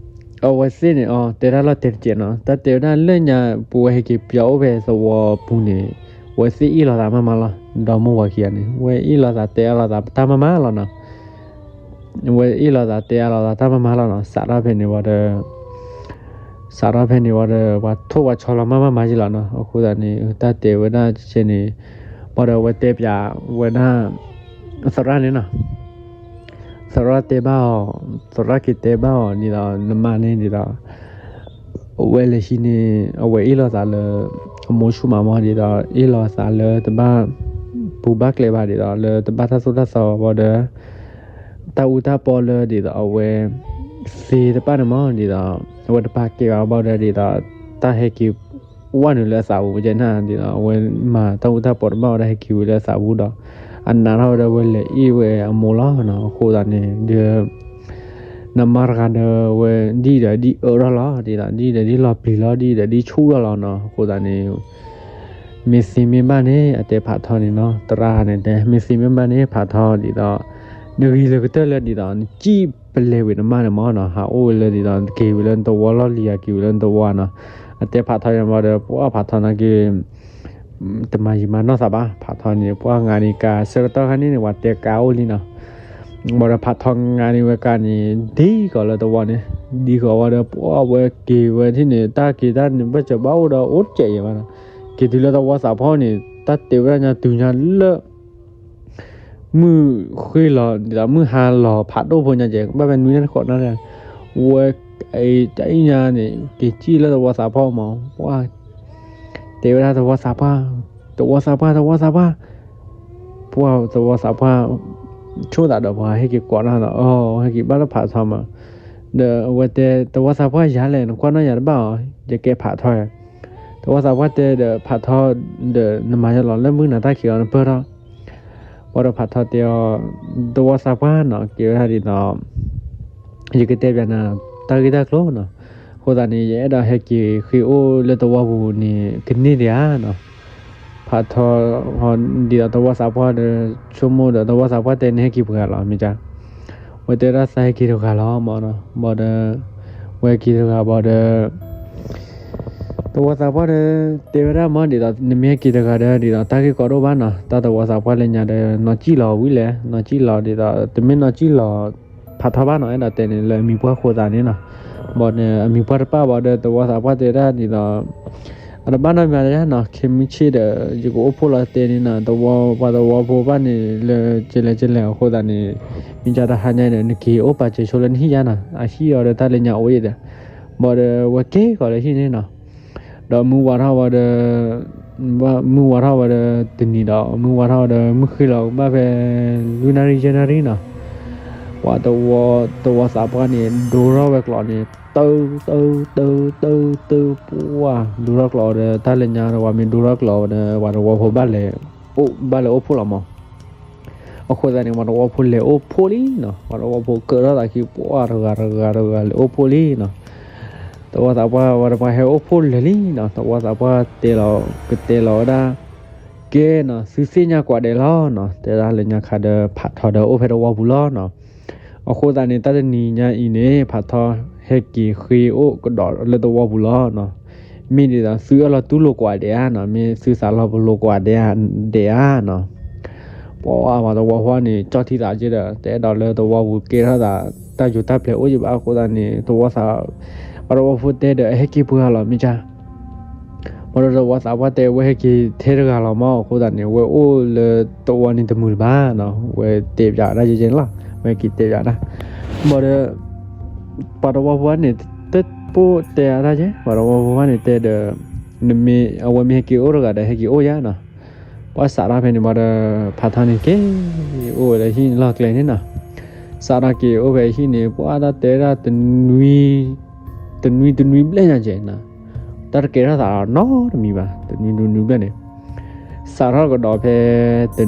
အဝဲသ့ၣ်န့ၣ်အီၤ တဲတၢ်လီၤတဲာ်တကဲးနီၤ, တၢ်တဲဝဲဒၣ်လၢညါ ပဝဲဟဲက့ၤပၠးအိၣ်ဖဲသဝီပူၤန့ၣ် ဝဲသ့ၣ်အ့ၣ်လိာ်သးမးမးလီၤ, ဒီမိၢ်ဝၤခံဂၤန့ၣ် ဝဲအ့ၣ်လိာ်သးတဲအါလိာ်သးတၢ်မးမးလီၤနီၤ, ဝဲအ့ၣ်လိာ်သးတဲအါလိာ်သးတၢ်မးမးလီၤနီၤ, စးထီၣ်ဖဲန့ၣ်ဝံၤဒီး စးထီၣ်ဖဲန့ၣ်ဝံၤဒီး ပှၤထိၣ်ပှၤဆီလီၤမးမးမးယံၤလီၤနီၤ, အဃိသတးန့ၣ် တၢ်တဲဝဲဒၣ်ဆဲန့ၣ် ဘၣ်ဒီးအဝဲတဲပၠးဝဲဒၣ် သရၣ်န့ၣ်နီၤ သရၣ်တဲဘၣ်အီၤ, သရၣ်က့ၤတဲဘၣ်အီၤဒ်သိး နမါန့ၣ်ဒ်သိး အဝဲလဲၤဟံးန့ၢ် အဝဲအ့ၣ်လိာ်သးလၢ အမိၢ်ဆူၣ်မးမးဒ်သိး အ့ၣ်လိာ်သးလၢတဘၣ်ပူၤဘၣ်ကျဲဘၣ်ဒ်သိး လၢတဘၣ်တၢ်သိၣ်တၢ်သီဘၣ်ဒီး တၢ်အူတၢ်ပီလၢဒ်သိး အဝဲသ့တဖၣ်န့ၣ်မးဒ်သိး အဝဲတပာ်ကဲဘၣ်ဘၣ်ဒီးဒ်သိး တၢ်ဟဲက့ၤ ဝဲနုာ်လၢအသးပူၤကဲနၤဒ်သိး အဝဲမၤတၢ်အူတၢ်ပီတဘၣ်ဝဲဒၣ်ဟဲက့ၤဝံၤလၢအသးပူၤဒီး အနာ်ထီၣ်ဝဲဒီးဝဲလဲၤအ့ၣ်ဝဲအမိၢ်လီၤ. အဃိသတးန့ၣ် ဒီး နမါတဂၤဒီးဝဲဒ်ဒီးဒ်အၢထီၣ်လီၤ ဒ်သိး ဒ်ဒီးဒ်လီၤပျံၤလီၤ ဒ်ဒီးဒ်ဆူၣ်ထီၣ်လီၤနီၤ. အဃိသတးန့ၣ် မ့ၢ်သ့မ့ၢ်ဘၣ်န့ၣ် အတဲဖးထီန့ၣ်နီၤ သရၣ်န့ၣ်တဲ မ့ၢ်သ့မ့ၢ်ဘၣ်န့ၣ် ဖးထီဒ်သိး နဂံၢ်လၢကတၢၢ်လၢဒ်သိး နစံၣ်ပလဲၤဝံၤနမါန့ၣ်မးနီၤ ဟးအိၣ်ဝဲလၢဒ်သိး က့ၤဝံၤလၢနသဝီလီၢ်လံၤဧါ က့ၤဝံၤလၢနသဝီနီၤ. အတဲဖးထီန့ၣ်ဘၣ်ဒီး ပှၢ်ဖးထီနာ်က့ တမၤယံာ်မၤနီၢ်သးဘၣ် ဖးထီန့ၣ် ပှၢ်ငါန့ၣ်ကၤဆၢကတီၢ်ခါန့ၣ်န့ၣ် ပှၤတဲကၤအိၣ်လံနီၤ. ဘၣ်ဒီးဖးထီငါန့ၣ်ဝဲကၤန့ၣ် ဒ်ကီးလၢသဝီန့ၣ် ဒ်ကီးဝံၤဒီး ပှၢ်ဝဲက့ၤဝဲထံၣ်န့ၣ် တၢ်က့ၤတၢ်န့ၣ် ဘၣ်စၢၤဘၣ်အိၣ်ဒီးအိၣ်တစဲးယဲၢ်ဘၣ်နီၤ. က့ၤတုၤလၢသဝီသးဖီန့ၣ် တၢ်တဲဝဲဒၣ်ညါတုၤညါလၢ မုၢ်ဃ့လီၤ ဒ်သိးမုၢ်ဟါလီၤဖးဒိၣ်ဖိညါကဲ ဘၣ်ဖဲနွံနၣ်ရံၣ်ဃိးနၣ်ရံၣ်, ဝဲ ကအံၤညါန့ၣ် က့ၤစံၣ်လၢသဝီသးပှၢ်မး, ပှၢ် တဲဝဲဒၣ်သဝီသးပှၢ်, သဝီသးပှၢ် သဝီသးပှၢ်, ပှၢ်သဝီသးပှၢ် ဆိသးဒီးပှၤဟဲက့ၤကိးနီၤဒီး အဟဲက့ၤဘၣ်လၢဖးထီမး, ဒီးအဝဲတဲ သဝီသးပှၢ်ယၤလဲၣ် နကွၢ်နီၣ်ယၤတဘၣ်အီၤ ယကဲဖးထီ, သဝီသးပှၢ်တဲဒီးဖးထီ ဒီးနမၤယလီၤလၢမုၢ်နၤတၢ်ခံးအီၤနပၢၢ်ထီၣ် ပှၤဒီးဖးထီတဲအီၤ, သဝီသးပှၢ်နီၤ ကဲဝဲဒၣ်ဒ်သိး ယကတဲပျးနၤ တၢ်ဂ့ၢ်တၢ်ကျိၤနီၤ, အဃိသတးန့ၣ် ယအဲၣ်ဒိးဟဲက့ၤဃ့အိၣ်လၢသဝီပူၤန့ၣ် ကန့ၢ်ဒံးဧါနီၤ, ဖးထီ ဒ်သိးသဝီသးပှၢ်ဒီး ဆိကမိၣ်ဒီးသဝီသးပှၢ်တဲနဟဲက့ၤပှဲၤဂၤလီၤ မ့ၢ်ကါ, ဝဲတဲဒၣ်သးဟဲက့ၤတဂၤလီၤမးနီၤ, ဘၣ်ဒီး ဝဲက့ၤတဂၤဘၣ်ဒီး သဝီသးပှၢ်ဒီး တဲဝဲဒၣ်မးဒ်သိး နမ့ၢ်ဟဲက့ၤတဂၤဒီး ဒ်သိးတၢ်ဂ့ၢ်ကီဒိၣ်ဘၣ်နီၤ, တၢ်သဝီသးပှၢ်လၢညါဒီး နီၢ်ကံၣ်လီၤဝံၤလဲၣ်, နီၢ်ကံၣ်လီၤဒ်သိး တမ့ၢ်နီၢ်ကံၣ်လီၤ ဖးထီဘၣ်နီၤ, အဲၣ်ဒိးတဲန့ၣ် လၢအမံၤပှၢ်ဃိသးန့ၣ်နီၤ, ဘၣ်ဒီးအမံၤပှၢ်တပၣ်ဘၣ်ဒီး သဝီသးပှၢ်တဲဒၣ်ဒ်သိး အတဘၣ်နီတမံၤယါနီၤ, ခဲမုၢ်ဆ့ၣ်ဒီး ယကအိၣ်ဖှိၣ်လီၤတဲန့ၣ်နီၤ, သဝီ ပှၤသဝီဖိဘၣ်န့ၣ် လၢကလဲၤကလဲၤအဃိသတးန့ၣ် မ့ၢ်ကါတဟါညါဒီး နက့ၤအိၣ်ပာ်စၢၤဆိလၢနဟံၣ်ယါနီၤ, အဟံၣ်အီၤဒီးတၢ်လၢညါအိၣ်အံၤဒီး, ဘၣ်ဒီးဝဲက့ၤကီးလၢဟံၣ်န့ၣ်နီၤ, ဒီးမုၢ်ဝါထီၣ်ဝဲဒီး မုၢ်ဝါထီၣ်ဝဲဒီးတနံၤဒီး မုၢ်ဝါထီၣ်ဝဲဒီး မုၢ်ဃ့လီၤဘၣ်ဖဲ လွံၢ်နၣ်ရံၣ်ယဲၢ်နၣ်ရံၣ်နီၤ, ပှၤသဝီ သဝီသးပှၢ်န့ၣ် ဒိထီၣ်ဝဲကျိးန့ၣ် တၢ တၢ တၢ တၢ ပှၢ် ဒိထီၣ်ကျိးဒီး တၢ်လၢညါဒီး ပှၤမ့ၢ်ဒိထီၣ်ကျိးဒီး ပှၤသဝီဖိဘၣ်လဲၤ ဘၣ်လဲၤအိၣ်ဖှိၣ်လီၤမး, အဃိသတးန့ၣ် ပှၤသဝီဖိလဲၤအိၣ်ဖှိၣ်လံနီၤ, ပှၤသဝီဖိကၢထီၣ်သးခံ ပှၢ်တဂၤတဂၤတဂၤလဲၤအိၣ်ဖှိၣ်လံနီၤ, သဝီသးပှၢ်ဝဲတပှၢ်ဟဲအိၣ်ဖှိၣ်လဲၤလံနီၤ, သဝီသးပှၢ်တဲလီၤ ကတဲလီၤဝဲဒၣ် ကဲနီၤ သုသ့ၣ်ညါကွၢ်ဒဲးလီၤနီၤ, တဲဒၣ်လၢညါခါဒီး ဖးထီဒီးအိၣ်ဖဲသဝီပူၤလီၤနီၤ, အဃိသတးန့ၣ် တၢ်တနံၤညါအံၤန့ၣ် ဖးထီဟဲက့ၤဃ့အိၣ်ကဒီးလၢသဝီပူၤလီၤနီၤ, မ့ၢ်ဒ်သိးသုအၢၣ်လီၤတူၢ်လိာ်ကွၢ်ဒဲးဧါနီၤ, မ့ၢ်သုသးလီၤပလိာ်ကွၢ်ဒဲးဧါနီၤ, ပှၤပှၤသဝီဖိန့ၣ် ကၠီထံသးက့ဒီး တအဲၣ်ဒိးလၢသဝီပူၤကဲထီၣ်သး တၢ်ယိၤတၢ်ပျဲၤအိၣ်ယဘၣ်အဃိသတးန့ၣ် သဝီသး ပှၤသဝီဖိတဲဒီး အဟဲက့ၤပှဲၤဂၤလီၤ မ့ၢ်ကါ ဘၣ်ဒီးသဝီသးပှၢ်တဲ ဝဲဟဲက့ၤထဲတဂၤလီၤမး အဃိသတးန့ၣ် ဝဲအိၣ်လၢသဝီန့ၣ်တမုာ်လၢၤဘၣ်နီၤ, ဝဲတဲပျးဒၣ်ယဲန့ၣ်လီၤ, ဝဲက့ၤတဲပျးဒၣ်, ဘၣ်ဒီး ပှၤသဝီဖိန့ၣ် တပိၢ်တဲအါဒၣ်ကဲ ပှၤသဝီဖိန့ၣ်တဲဒီး နမ့ၢ် အဝဲမ့ၢ်ဟဲက့ၤအိၣ်တဂၤဒီး ဟဲက့ၤအိၣ်ယါနီၤ, ပှၤစးထီၣ်ဖဲန့ၣ်ဘၣ်ဒီး ဖးထီန့ၣ်က့ၤ အိၣ်ဝဲလၢဟံၣ်လီၢ်ကျဲန့ၣ်နီၤ, စးထီၣ်က့ၤအိၣ်ဖဲဟံၣ်န့ၣ် ပှၤတၢ်တဲဒၣ်တနွံ တနွံတနွံဘျဲၣ်ညါကဲနီၤ, တၢ်တကဲထီၣ်သးနီတမံၤဘၣ် တနွံတနွံဘျဲၣ်န့ၣ်, စးထီၣ်ကဒီးဖဲ တ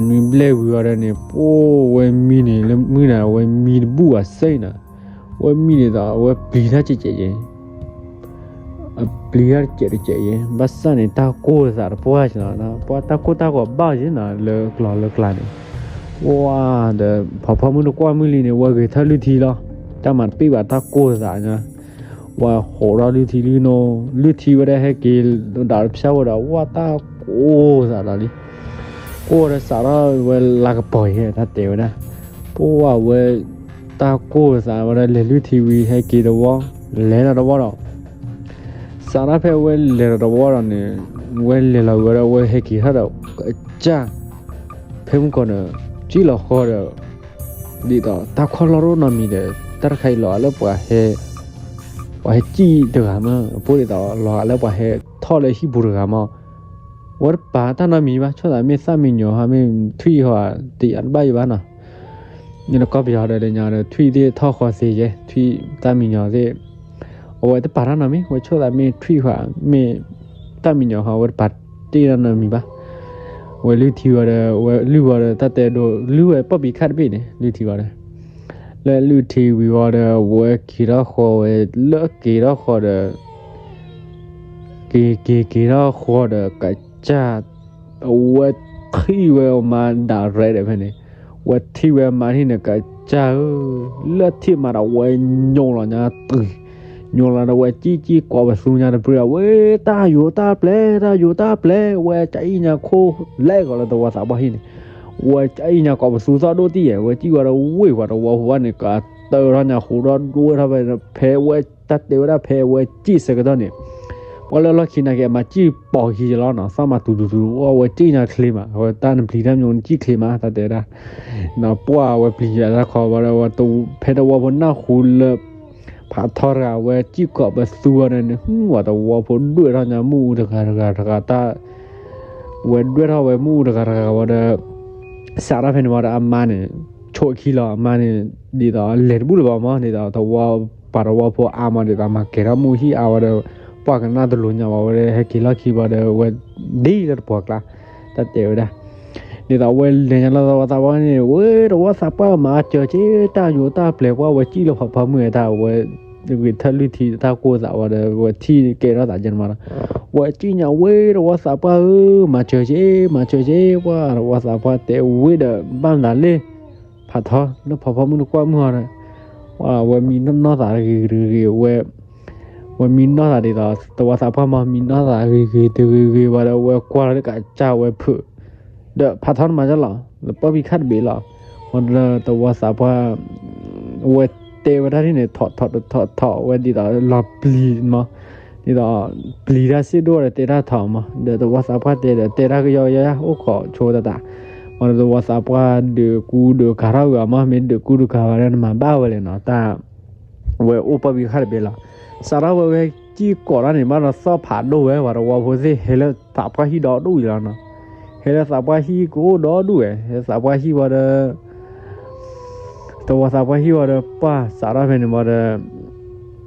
နွံဘျဲၣ်ဝံၤအီၤဒီးန့ၣ် ပှၤဝဲမံန့ၣ် လၢမုၢ်နၤ အဝဲမံတဘူၣ်ဘၣ်စဲအံၤနီၤ, ဝဲမံန့ၣ်ဒီး အဝဲပျံၤတၢ်ကဲးကဲးယဲ အပျံၤတၢ်တကဲးတကဲးယဲ ဘၣ်ဆၣ်န့ၣ် တၢ်ကိၢ်သးတပှၢ်နီၤ, ပှၤတၢ်ကိၢ်တၢ်ဂီၤဘၣ်ယဲနီၤ လၢကျီလၢကျါန့ၣ်, ပှၤဒီး ဖီဖီမုၢ်တကွၢ်မုၢ်လံန့ၣ် ဝဲဂဲၤထၢၣ်လုၢ်ထံလီၤ, တၢ်မၤတပ့ၢ်ဘၣ်တၢ်ကိၢ်သးညါ, ဝဲဟိးထီၣ်လုၢ်ထံလုၢ်နိ လုၢ်ထံဝဲဒၣ်ဟဲက့ၤ ဒၣ်တဖျၢၣ်ဝဲဒီး ဝဲတၢ်ကိၢ်သးဒီးလံ ကိၢ်ဒီးစးထီၣ်ဝဲလၤကပီၤယဲ တၢ်တဲဝဲဒၣ်, ပှၤဝဲ တၢ်ကိၢ်သးဝဲဒီးလဲၤလုၢ်ထံဝံၤဟဲက့ၤတဝီ, လဲၤဒီးတဝီဒီး, စးထီၣ်ဖဲဝဲလဲၤဒီးတဝီဒီးန့ၣ်, ဝဲလဲၤလီၤဝဲဒီးဝဲဟဲက့ၤထီၣ်ဒီး ကစၢ် ဖဲမုၢ်ကီၢ်န့ၣ် စံၣ်လီၤဃီဒီး ဒ်သိးတၢ်ခီၣ်လီၢ်တအိၣ်နီတမံၤဒီး တၢ်တခါအံၤလီၤဂာ်လၢပှၤဟဲ, ပှၤဟဲစံၣ်တဂၤမး အဖိဒ်သိးလီၤဂာ်လၢပှၤဟဲထီၣ်လၢဟံၣ်ပူၤတဂၤမး, ဝဲတပာ်တၢ်နီတမံၤဘၣ် ဆိသးမ့ၢ်သၣ်မံညီၤဟီ မ့ၢ်ထွံၣ်ဟီ တယၤတဘၣ်ယဘၣ်နီၤ, နကီၢ်ပယီၤဒီးလၢညါဒီး ထွံၣ်သ့ၣ်ထီၣ်ဃီသ့ယဲ ထွံၣ်သၣ်မံညီၤသ့ၣ်, အဝဲတပာ်တၢ်နီတမံၤ ဝဲဆိသးမ့ၢ်ထွံၣ်ဟီ မ့ၢ်သၣ်မံညီၤဟီ ဝဲတပာ်တ့ၢ်တၢ်နီတမံၤဘၣ်, ဝဲလုၢ်ထံဝံၤဒီး ဝဲလုၢ်ဝံၤဒီး တၢ်တဲဒိ လုၢ်ဝဲပီၣ်ပံၤခါတဘ့ၣ်န့ၣ် လုၢ်ထံဝံၤဒီး လၢလုၢ်ထံဝံၤဝံၤဒီး ဝဲက့ၤထီၣ်ဃီဝဲ လၢက့ၤထီၣ်ဃီဒီး က့ၤက့ၤက့ၤထီၣ်ဃီဒီး ကစၢ် အဝဲထံၣ်ဝဲအမါဒၣ်ရဲဒီးဖဲန့ၣ်, ဝဲထံၣ်ဝဲအမါထံၣ်န့ၣ် ကစၢ်ဧၢ, လၢထံၣ်မါဒီးဝဲညိလီၤညါတုၤ, ညိလီၤဒီးဝဲကံၣ်ကံၣ်ကိးပသူညါတပှဲၤဒီး ဝဲတၢ်ယိၤတၢ်ပျဲၤ တၢ်ယိၤတၢ်ပျဲၤ ဝဲကအံၣ်ညါခိၣ်လဲကီးလၢသဝီသးပှၢ်ဟံၣ်န့ၣ်, ဝဲကအံၣ်ညါကိးပသူသီၣ်ဒိၣ်တံၢ်ယဲ ဝဲကံၣ်ဝဲဒီးဝ့ၢ်ပှၤသဝီဖိဘၣ်န့ၣ် ကတၢၢ်ထီၣ်ညါဟူးထီၣ်ဒွဲထီၣ်ဖဲ ဖဲဝဲ တၢ်တဲဝဲဒၣ်ဖဲဝဲကံၣ်ဆၢကတီၢ်န့ၣ်, ပှၢ်လၢလီၢ်ခံနာ်က့ အမၤစံၣ်ပိာ်ခံယလီၤနီၤ, သးမၤတူၤတူၤတူၤ အဝဲစံၣ်ညါချ့မး, အဝဲတၢ်နပျံၤတၢ်မညိနစံၣ်ချ့မး တၢ်တဲဝဲဒၣ်, ပှၢ်အဝဲပျံၤယတၢ်ခီဘၣ်ဒီး ဖဲသဝီဖိနၢ်ဟူလၢ ဖးထီတဂၤ အဝဲစံၣ်ကိးပသူဝဲန့ၣ်န့ၣ် ဝဲသဝီဖိဒွဲၣ်ထီၣ်ညါမ့ၣ်အူတဂၤတဂၤတဂၤတၢ် ဝဲဒွဲၣ်ထီၣ်ဝဲမ့ၣ်အူတဂၤတဂၤဝဲဒီး စးထီၣ်ဖဲန့ၣ်ဝံၤဒီးအမါန့ၣ် ဆိးခံလီၤ, အမါန့ၣ် ဒ်သိးလဲၤတဘူၣ်လၢၤဘၣ်မး, ဒ်သိးသဝီ ပှၤသဝီဖိအါမး ဒ်သိးမၤကဲၤထီၣ်မ့ၣ်အူဟံၣ်အါဝဲဒီး ပှၢ်ကနၣ်တလိၤညါဘၣ်ဝဲဒီး ဟဲက့ၤလီၢ်ခံဘၣ်ဒီး ဝဲဒ်လၢတပှၢ်ကျါ တၢ်တဲဝဲဒၣ် ဒ်သိးအဝဲလဲၤညါလၢသဝီသးပှၢ်န့ၣ် ဝဲသဝီသးပှၢ်မၤစၢၤက့ၤ တၢ်ယိၤတၢ်ပျဲၤ ပှၢ်ဝဲစံၣ်လၢဖးဖီမုၢ်တၢ်ဝဲ ဂ့ၤထၢၣ်လွံၢ်ထံတၢ်ကိၢ်သးဝဲဒီး ဝဲထံၣ်ကဲထီၣ်သးကဲန့ၣ်မးဒီး ဝဲစံၣ်ညါဝဲသဝီသးပှၢ်ဧၢ မၤစၢၤက့ၤ မၤစၢၤက့ၤ ပှၢ်သဝီသးပှၢ်တဲဝဲဒီး ဘၣ်မနုၤလဲၣ် ဖးထီလၢဖးဖီမုၢ်တကွၢ်မုၢ်အီၤဒီး ဝဲမံနီၢ်သးတဂ့ၤတဂ့ၤဝဲ ဝဲမံနီၢ်သးဒ်သိး သဝီသးပှၢ်မ့ၢ်မံနီၢ်သးဂ့ၤဂ့ၤတဂ့ၤဂ့ၤဝဲဒီး ဝဲကွၢ်လီၤတကးစၢ်ဝဲဖုး ဒီးဖးထီန့ၣ်မၤဒ်လီၤ လၢပီၢ်ပံခၣ်တဘ့ၣ်လီၤ. ဝံၤဒီးသဝီသးပှၢ် ဝဲတဲဝဲဒၣ်ဒ်န့ၣ် ထီၣ်ထီၣ်ထီၣ်ထီၣ်ဝဲဒ်သိးလီၤပျံၤမး ဒ်သိး ပျံၤတၢ်စ့ၢ်ဒိၣ်ဒီးတဲတၢ်ထီၣ်မး ဒီးသဝီသးပှၢ်တဲဒီး တဲတၢ်ကယီကယီ အိၣ်ခိးဆိတၢ်တၢ် ဝံၤဒီးသဝီသးပှၢ်ဒုးကူဒုးကၤထီၣ်ဝဲအီၤမး မ့ၢ်ဒုးကူဒုးကၤဝဲဒီး နမၤဘၣ်ဝဲလဲၣ်နီၤ တၢ် ဝဲအိၣ်ပီၢ်ပံခၣ်တဘ့ၣ်လီၤ. စးထီၣ်ဝဲဝဲစံၣ်ကိးတၢ်န့ၣ် ဘၣ်ဒီးသီၣ်ဖးဒိၣ်ဝဲ ဝံၤသဝီဖိသ့ၣ်ဟဲလၢသးပှၢ်ဟံၣ်ဒီဒူၣ်အံၤလီၤနီၤ. ဟဲလၢသးပှၢ်ဟံၣ်ကအိၣ်ဒီဒူၣ်ဝဲ ဟဲသးပှၢ်ဟံၣ်ဝံၤဒီး သဝီသးပှၢ်ဟံၣ်ဝံၤဒီး ပှၢ်စးထီၣ်ဖဲန့ၣ်ဝံၤဒီး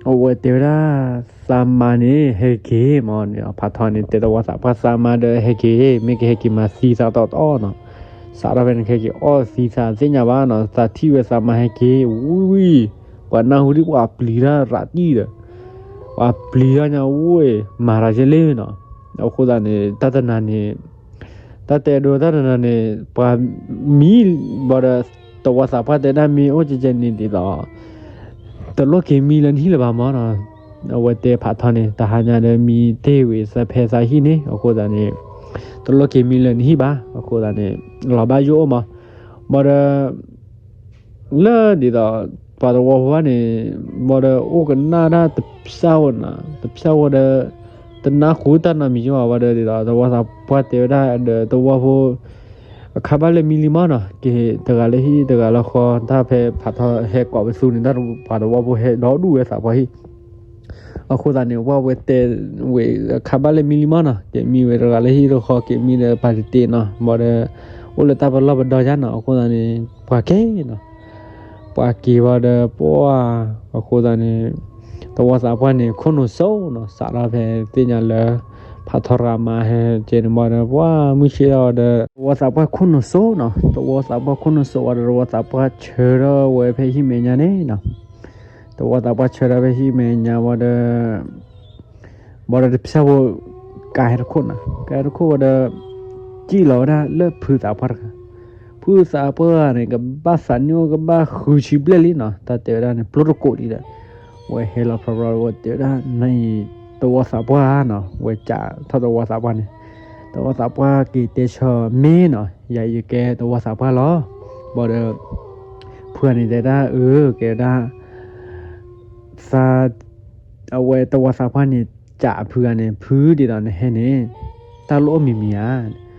အဝဲတဲဝဲဒၣ် သးမါန့ၣ် ဟဲက့ၤမး ဖးထီန့ၣ် တဲသဝီသးပှၢ်သးမါဒီး ဟဲက့ၤ မ့ၢ်ကဟဲက့ၤမၤသံသးတီတီနီၤ. စးထီၣ်ဖဲန့ၣ် ကဟဲက့ၤအီၣ်သံသးသ့ၣ်ညါဘၣ်နီၤ သးထံၣ်ဝဲသးမါဟဲက့ၤ ဝံၤဝံၤ ပှၤနၢ်ဟူဒ်ပှၤပျံၤတၢ်ရးတံၢ်ဒီး ပှၤပျံၤတၢ်ညါဝဲ မၤတၢ်ကဲလဲၣ်နီၤ. အဃိသတးန့ၣ် တၢ်တနၤန့ၣ် တၢ်တဲဒိတၢ်တနၤန့ၣ် ပှၤမံဘၣ်ဒီး သဝီသးပှၢ်တဲဒၣ်မ့ၢ်အိၣ်ကဲကဲန့ၣ်ဒ်သိး တလိၣ်က့ၤမံလၢနဟံၣ်လၢၤဘၣ်မးနီၤ. အဝဲတဲဖးထီန့ၣ် တဟါညါဒီးမံတ့ၢ်ဝံၤသးဖဲသးဟံၣ်န့ၣ် အဃိသတးန့ၣ် တလိၣ်က့ၤမံလၢနဟံၣ်ဘၣ် အဃိသတးန့ၣ် လီၤဘၣ်ယိၣ်အိၣ်မး ဘၣ်ဒီး လၢဒ်သိး ပှၤသဝီဖိဘၣ်န့ၣ် ဘၣ်ဒီးအိၣ်ကနၣ်ဒၣ်တဖျၢၣ်ဝဲနီၤ တဖျၢၣ်ဝဲဒီး တနၢ်ဟူတၢ်နီတမံၤဘၣ်ဝဲဒီး ဒ်သိးသဝီသးပှၢ်တဲဝဲဒၣ်ဒီးသဝီဖိ အခါဘၣ်လၢမံလံမးနီၤ က့ၤတဂၤလၢဟံၣ်တဂၤလၢဃီ တၢ်ဖဲဖးထီဟဲကိးပသူန့ၣ် တၢ်ပှၤသဝီဖိဟဲဒီဒူၣ်ဝဲသးပှၢ်ဟံၣ် အဃိသတးန့ၣ် ပှၢ်ဝဲတဲဝဲ အခါဘၣ်လၢမံလံမးနီၤ က့ၤမံဝဲတဂၤလၢဟံၣ်တဃီ က့ၤမံဒီးပာ်တ့ၢ်နီၤ ဘၣ်ဒီး အိၣ်လၢတၢ်ပလီၢ်ပဒီယါနီၤ အဃိသတးန့ၣ် ပှၤက့ၤနီၤ ပှၤက့ၤဘၣ်ဒီးပှၢ် အဃိသတးန့ၣ် သဝီသးပှၢ်န့ၣ် ခိၣ်နူာ်စိနီၤ စးထီၣ်ဖဲသ့ၣ်ညါလၢ ဖးထီရၤမါဟဲကဲန့ၣ်ဘၣ်ဒီး ပှၢ်မုၢ်ဆ့ၣ်ထီၣ်ဒီး သဝီသးပှၢ်ခိၣ်နူာ်စိနီၤ သဝီသးပှၢ်ခိၣ်နူာ်စိဝံၤဒီး သဝီသးပှၢ်ဆၢထၢၣ်ဝဲဖဲဟံၣ်မဲာ်ညါန့ၣ်နီၤ သဝီသးပှၢ်ဆၢထၢၣ်ဖဲဟံၣ်မဲာ်ညါဝံၤဒီး ဘၣ်ဒီးတဖျၢၣ်ဖိ ကါဟဲတခိၣ်နီၤ ကါဟဲတခိၣ်ဝံၤဒီး စံၣ်လီၤဝဲဒၣ်လၢဖုသးပှၢ်တဂၤ ဖုသးပှၢ်န့ၣ် ကဘၣ်သးနံၣ်အိၣ်ကဘၣ်ဃုဆံဘျဲၣ်လံနီၤ တၢ်တဲဝဲဒၣ်န့ၣ် ပျိတကိးလံဒီး ဝဲဟဲလီၤဖျီဖျီဝဲတဲဝဲဒၣ် နအံၤ သဝီသးပှၢ်နီၤ ဝဲကးထီၣ်သဝီသးပှၢ်န့ၣ် သဝီသးပှၢ်က့ၤတဲဆၢမ့ၢ်နီၤ ယၤယကဲသဝီသးပှၢ်လီၤ ဘၣ်ဒီး ဖုဂၤန့ၣ်တဲဒၣ်အၢ ကဲဝဲဒၣ် သး အဝဲသဝီသးပှၢ်န့ၣ် ကးဖုဂၤန့ၣ် ဖုဒ်သိးနဟဲန့ၣ် တၢ်လိၣ်အိၣ်မံၤမံၤဧါ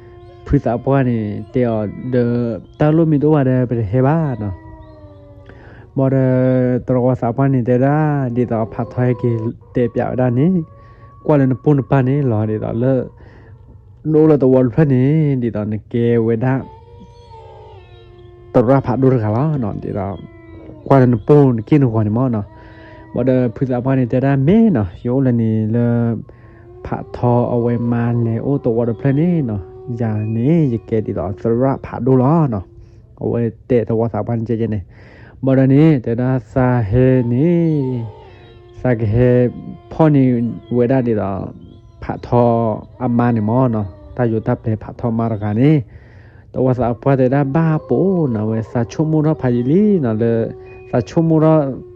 ဖုသးပှၢ်န့ၣ် တဲအီၤဒီး တၢ်လိၣ်မ့ၢ်တအိၣ်ဘၣ်ဒီး ပတဟဲဘၣ်နီၤ ဘၣ်ဒီး သဝီသးပှၢ်န့ၣ်တဲဒၣ် ဒ်သိးဖးထီဟဲက့ၤတဲပၠးဝဲဒၣ်န့ၣ် ကွၢ်လၢနပိၢ်နပၢ်န့ၣ်လီၤ ဒ်သိးလၢ နအိၣ်လၢသဝီတဖျၢၣ်န့ၣ် ဒ်သိးနကဲဝဲဒၣ် သရၣ်ဖးဒိၣ်တဂၤလီၤ ဒ်သိး ကွၢ်လၢနပိၢ်နက့ၢ်နဂီၤန့ၣ်မးနီၤ ဘၣ်ဒီးဖုသးပှၢ်န့ၣ်တဲဒၣ်မ့ၢ်နီၤ ယအိၣ်လၢန့ၣ်လၢ ဖးထီအဝဲမါလဲၤအိၣ်သဝီတဖျၢၣ်န့ၣ်နီၤ ယၤန့ၣ်ယကဲဒ်သိးသရၣ်ဖးဒိၣ်လီၤနီၤ အဝဲတဲသဝီသးပှၢ်န့ၣ်ကဲကဲန့ၣ် ဘၣ်ဒီးန့ၣ် တဲဒၣ်သးဟဲန့ၣ် သးကဟဲဖီၣ်န့ၢ်ဝဲဒၣ်ဒ်သိး ဖးထီအမါန့ၣ်မးနီၤ တၢ်ယိၤတၢ်ပျဲၤဖးထီမါတဂၤန့ၣ် သဝီသးပှၢ်တဲဒၣ်ဘၣ်ပိာ်နီၤ ဝဲသးဆိကမိၣ်ထီၣ်ဖးယံာ်လံနီၤ လၢ သးဆိကမိၣ်ထီၣ်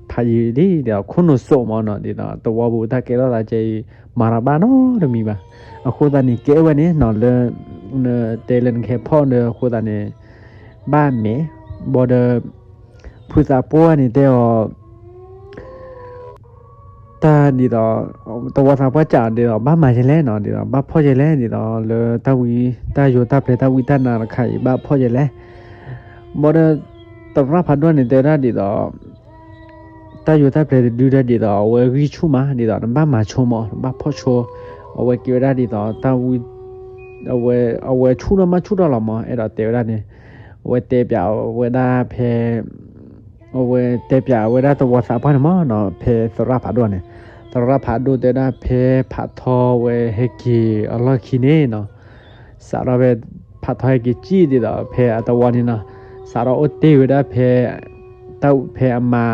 ဖးယံာ်လံ ဒီးခိၣ်နူာ်စိမးနီၤ ဒ်သိးသဝီပူၤတၢ်ကဲထီၣ်သးကဲအံၤ မၤတၢ်ဘၣ်နီတမံၤဘၣ် အဃိသတးန့ၣ် ကဲဝဲန့ၣ်နီၤ လၢ နတဲလၢနကဟဲဖီၣ်ဒီးအဃိသတးန့ၣ် ဘၣ်မဲာ် ဘၣ်ဒီး ဖုသးပှၢ်န့ၣ်တဲအီၤ တၢ်ဒ်သိး သဝီသးပှၢ်စံးဒ်သိး ဘၣ်မၤဒ်လဲၣ်နီၤ, ဒ်သိး ဘၣ်ဖီၣ်ဒ်လဲၣ်, ဒ်သိး လၢတၢ်ဝံ တၢ်ယိၤတၢ်ပျဲၤ တၢ်ဝံတၢ်နါတခါအံၤ ဘၣ်ဖီၣ်ဒ်လဲၣ်. ဘၣ်ဒီး သရၣ်ဖးဒိၣ်န့ၣ် တဲဝဲဒၣ်ဒ်သိး တၢ်ယိၤတၢ်ပျဲၤတဒုဒီး ဒ်သိး အဝဲဂံၢ်ဆူၣ်မး, ဒ်သိး နဘၣ်မၤဆိမး, နဘၣ်ဖီၣ်ဆိ, အဝဲက့ၤဝဲဒၣ်ဒ်သိး တၢ်ဝံ အဝဲ အဝဲဆူၣ်ထီၣ်မးဆူၣ်ထီၣ်လီၤမး, အဲၣ်ဒိးတဲဝဲဒၣ်န့ၣ်, အဝဲတဲပၠးဝဲဒၣ်ဖဲ အဝဲတဲပၠးဝဲဒၣ်သဝီသးပှၢ်န့ၣ်မးနီၤ, ဖဲသရၣ်ဖးဒိၣ်န့ၣ်, သရၣ်ဖးဒိၣ်တဲဝဲဒၣ် ဖဲဖးထီဝဲဟဲက့ၤအလီၢ်ခံန့ၣ်နီၤ, စးထီၣ်ဖဲ ဖးထီဟဲက့ၤစံၣ်ဒ်သိး ဖဲအသဝီန့ၣ်နီၤ, စးထီၣ်အိၣ်တ့ၢ်ဝဲဒၣ်ဖဲ တၢ်ဖဲအမါ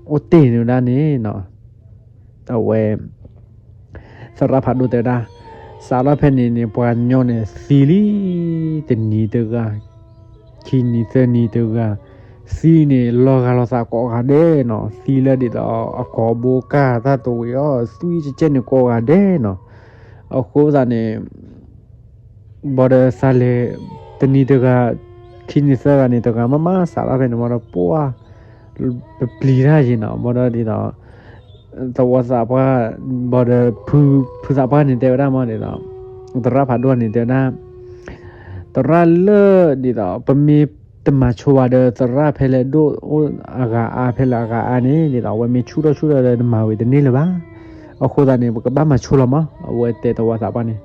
အိၣ်တ့ၢ်န့ၣ်ဝဲဒၣ်န့ၣ်နီၤ, အဝဲ သရၣ်ဖးဒိၣ်တဲဝဲဒၣ်, စးထီၣ်ဖဲန့ၣ်န့ၣ် ပှၤကညီန့ၣ်သံလံ, တနံၤတဂၤ, ခံနံၤသၢနံၤတဂၤ, သံန့ၣ်လီၤဂာ်လိာ်သးကိးဂၤဒဲးနီၤ, သံလၢဒ်သိး အကိာ်ဘိကၢ်တၢ်တဝံၤအီၤ သွံၣ်ကဲကဲန့ၣ်ကိးဂၤဒဲးနီၤ, အဃိသတးန့ၣ် ဘၣ်ဒီးသးလဲၤ တနံၤတဂၤ, ခံနံၤသၢဂၤန့ၣ် တဂၤမးမး စးထီၣ်ဖဲန့ၣ် ဘၣ်ဒီးပှၢ် ပပျံၤတၢ်ယံၤနီၤ, ဘၣ်ဒီးဒ်သိး သဝီသးပှၢ်, ဘၣ်ဒီး ဖုသးပှၢ်န့ၣ် တဲဝဲဒၣ်မးဒ်သိး သရၣ်ဖးဒိၣ်န့ၣ် တဲဝဲဒၣ်, သရၣ်လၢဒ်သိး ပမ့ၢ်တမၤဆိဘၣ်ဒီး သရၣ်ဖဲလဲၣ်ဒိၣ်အိၣ်အဂၤအါ ဖဲလဲၣ်အဂၤအါန့ၣ် ဒ်သိး အဝဲမ့ၢ်ဆူၣ်ထီၣ်ဆူၣ်ထီၣ်ဒီး နမၤဝံၤတန့ၢ်လၢၤဘၣ်. အဃိသတးန့ၣ် ပကဘၣ်မၤဆိလီၤမး, အဝဲတဲသဝီသးပှၢ်န့ၣ်,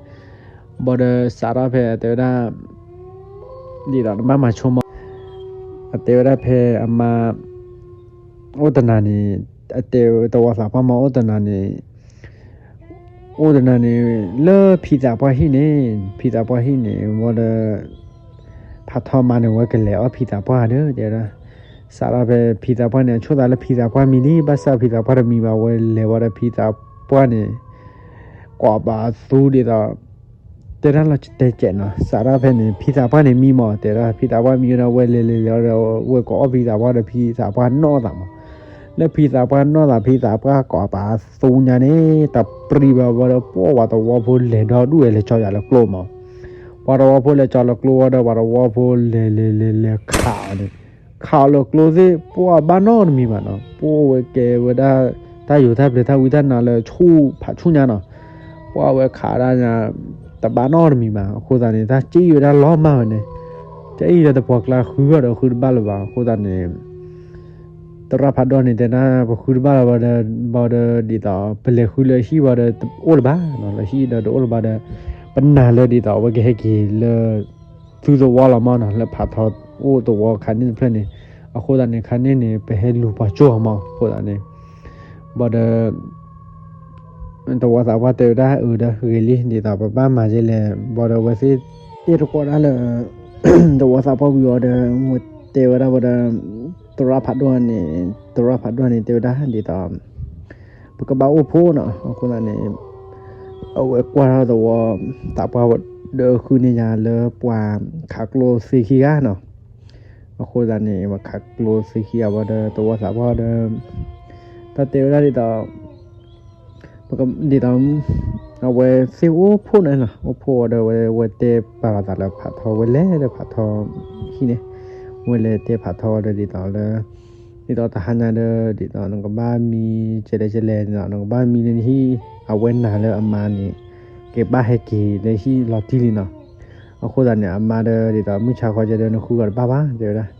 ဘၣ်ဒီးစးထီၣ်ဖဲတဲဝဲဒၣ် ဒ်သိးနဘၣ်မၤဆိမး, အတဲဝဲဒၣ်ဖဲအမါ အိၣ်တနၤန့ၣ်, အတဲသဝီသးပှၢ်မး အိၣ်တနၤန့ၣ်, အိၣ်တနၤန့ၣ် လၢဖံသးပှၢ်ဟံၣ်န့ၣ်, ဖံသးပှၢ်ဟံၣ်န့ၣ် ဘၣ်ဒီး ဖးထီမါန့ၣ် ဝဲကလဲၤအီၣ်ဖံသးပှၢ်ဒီး တဲဝဲဒၣ်, စးထီၣ်ဖဲဖံသးပှၢ်န့ၣ် အဆိၣ်သးလၢဖံသးပှၢ်မံလံ, ဘၣ်ဆၣ်ဖံသးပှၢ်တမံဘၣ်, ဝဲလဲၤဝဲဒီးဖံသးပှၢ်န့ၣ် ကိးပသူဒ်သိး တဲဒၣ်လီၤတဲကဲးနီၤ, စးထီၣ်ဖဲန့ၣ် ဖံသးပှၢ်န့ၣ်မံမး, တဲဒၣ်ဖံသးပှၢ်မံဝဲဒီး ဝဲလဲၤလဲၤလဲၤဒီး ဝဲကိးအီၣ်ဖံသးပှၢ်ဒီး ဖံသးပှၢ်နီၣ်သးမး, လၢဖံသးပှၢ်နီၣ်သး ဖံသးပှၢ်ကိးပသူညါန့ၣ် တၢ်ပြံဘၣ်ဝဲဒီး ပှၤတဝီဖိလဲၤဒီဒူၣ်ဝဲလဲၤကၠီယၤလၢကျိမး, ပှၤတဝီဖိလဲၤကၠီလၢကျိဝဲဒီး ပှၤတဝီဖိလဲၤလဲၤလဲၤလဲၤခးအီၤန့ၣ် ခးအီၤလၢကျိသ့ၣ် ပှၤဘၣ်နီတမံၤဘၣ်နီၤ, ပှၤဝဲကဲဝဲဒၣ် တၢ်ယိၤတၢ်ပျဲၤတၢ်ဝံတၢ်နါလၢဆူၣ်ဖးဆူၣ်ညါနီၤ, ပှၤဝဲခးဒၣ်ညါ တဘၣ်နီတမံၤဘၣ်, အဃိသတးန့ၣ် တၢ်ကၠံၣ်ဝဲဒၣ်လီၤမၢ်ဝဲန့ၣ်, ကၠံၣ်ဒီးတပှၤကျါဃုအီၤဒီးဃုတဘၣ်လၢၤဘၣ်, အဃိသတးန့ၣ် သရၣ်ဖးဒိၣ်န့ၣ် တဲဒၣ်ပဃုတဘၣ်လၢၤဘၣ်ဒီး ဘၣ်ဒီးဒ်သိး ပလဲၤဃုလၢဟံၣ်ဘၣ်ဒီးတအိၣ်လၢၤဘၣ်နီၤ, လၢဟံၣ်ဒီးတအိၣ်လၢၤဘၣ်ဒီး ပနာ်လၢဒ်သိး အဝဲကဟဲက့ၤလၢ သုသဝီလီၤမးနီၤ, လၢဖးထီအိၣ်သဝီခါန့ၣ်တဖျၢၣ်န့ၣ်, အဃိသတးန့ၣ် ခါန့ၣ်န့ၣ် ပဟဲလူၤပှၤကၠိအီၤမး, အဃိသတးန့ၣ် ဘၣ်ဒီး သဝီသးပှၢ်တဲဝဲဒၣ်အၢဒီးဂ့ၤလံ ဒ်သိးပဘၣ်မၤဒ်လဲၣ်, ဘၣ်ဒီးဝဲသ့ၣ်တဲတကိးဒၣ်လၢ သဝီသးပှၢ်ဝံၤအီၤဒီး ဝဲတဲဝဲဒၣ်ဘၣ်ဒီး သရၣ်ဖးဒိၣ်န့ၣ် သရၣ်ဖးဒိၣ်န့ၣ် တဲဝဲဒၣ်ဒ်သိး ပကဘၣ်အိၣ်ဖှိၣ်နီၤ, အဃိသတးန့ၣ် အဝဲကွၢ်ထီၣ်သဝီသးပှၢ်ဒီးဃုန့ၢ်ယၤလၢပှၤခးကျိသ့ခံဂၤနီၤ, အဃိသတးန့ၣ် ပှၤခးကျိသ့ခံဂၤဘၣ်ဒီး သဝီသးပှၢ်ဒီး တၢ်တဲဝဲဒၣ်ဒ်သိး ဒ်သိး အဝဲသ့ၣ်အိၣ်ဖှိၣ်န့ၣ်နီၤ, အိၣ်ဖှိၣ်ဝဲဒီးဝဲ ဝဲတဲပာ်လီၤသးလၢဖးထီ ဝဲလဲၤလၢဖးထီဟံၣ်န့ၣ်, ဝဲလဲၤတဲဖးထီဒီးဒ်သိးလၢ ဒ်သိးတဟါညါဒီး ဒ်သိးနကဘၣ်မံကဲလဲၣ်ကဲလဲၣ်န့ၣ် နကဘၣ်မံလၢနဟံၣ်, အဝဲနာ်လၢအမါန့ၣ် ကဘၣ်ဟဲက့ၤလၢဟံၣ်လီၤတံၢ်လံနီၤ, အဃိသတးန့ၣ် အမါဒီးဒ်သိးမုၢ်ဆါခီကဲဒီးနဃုဂီၤတဘၣ်ဘၣ် တဲဝဲဒၣ်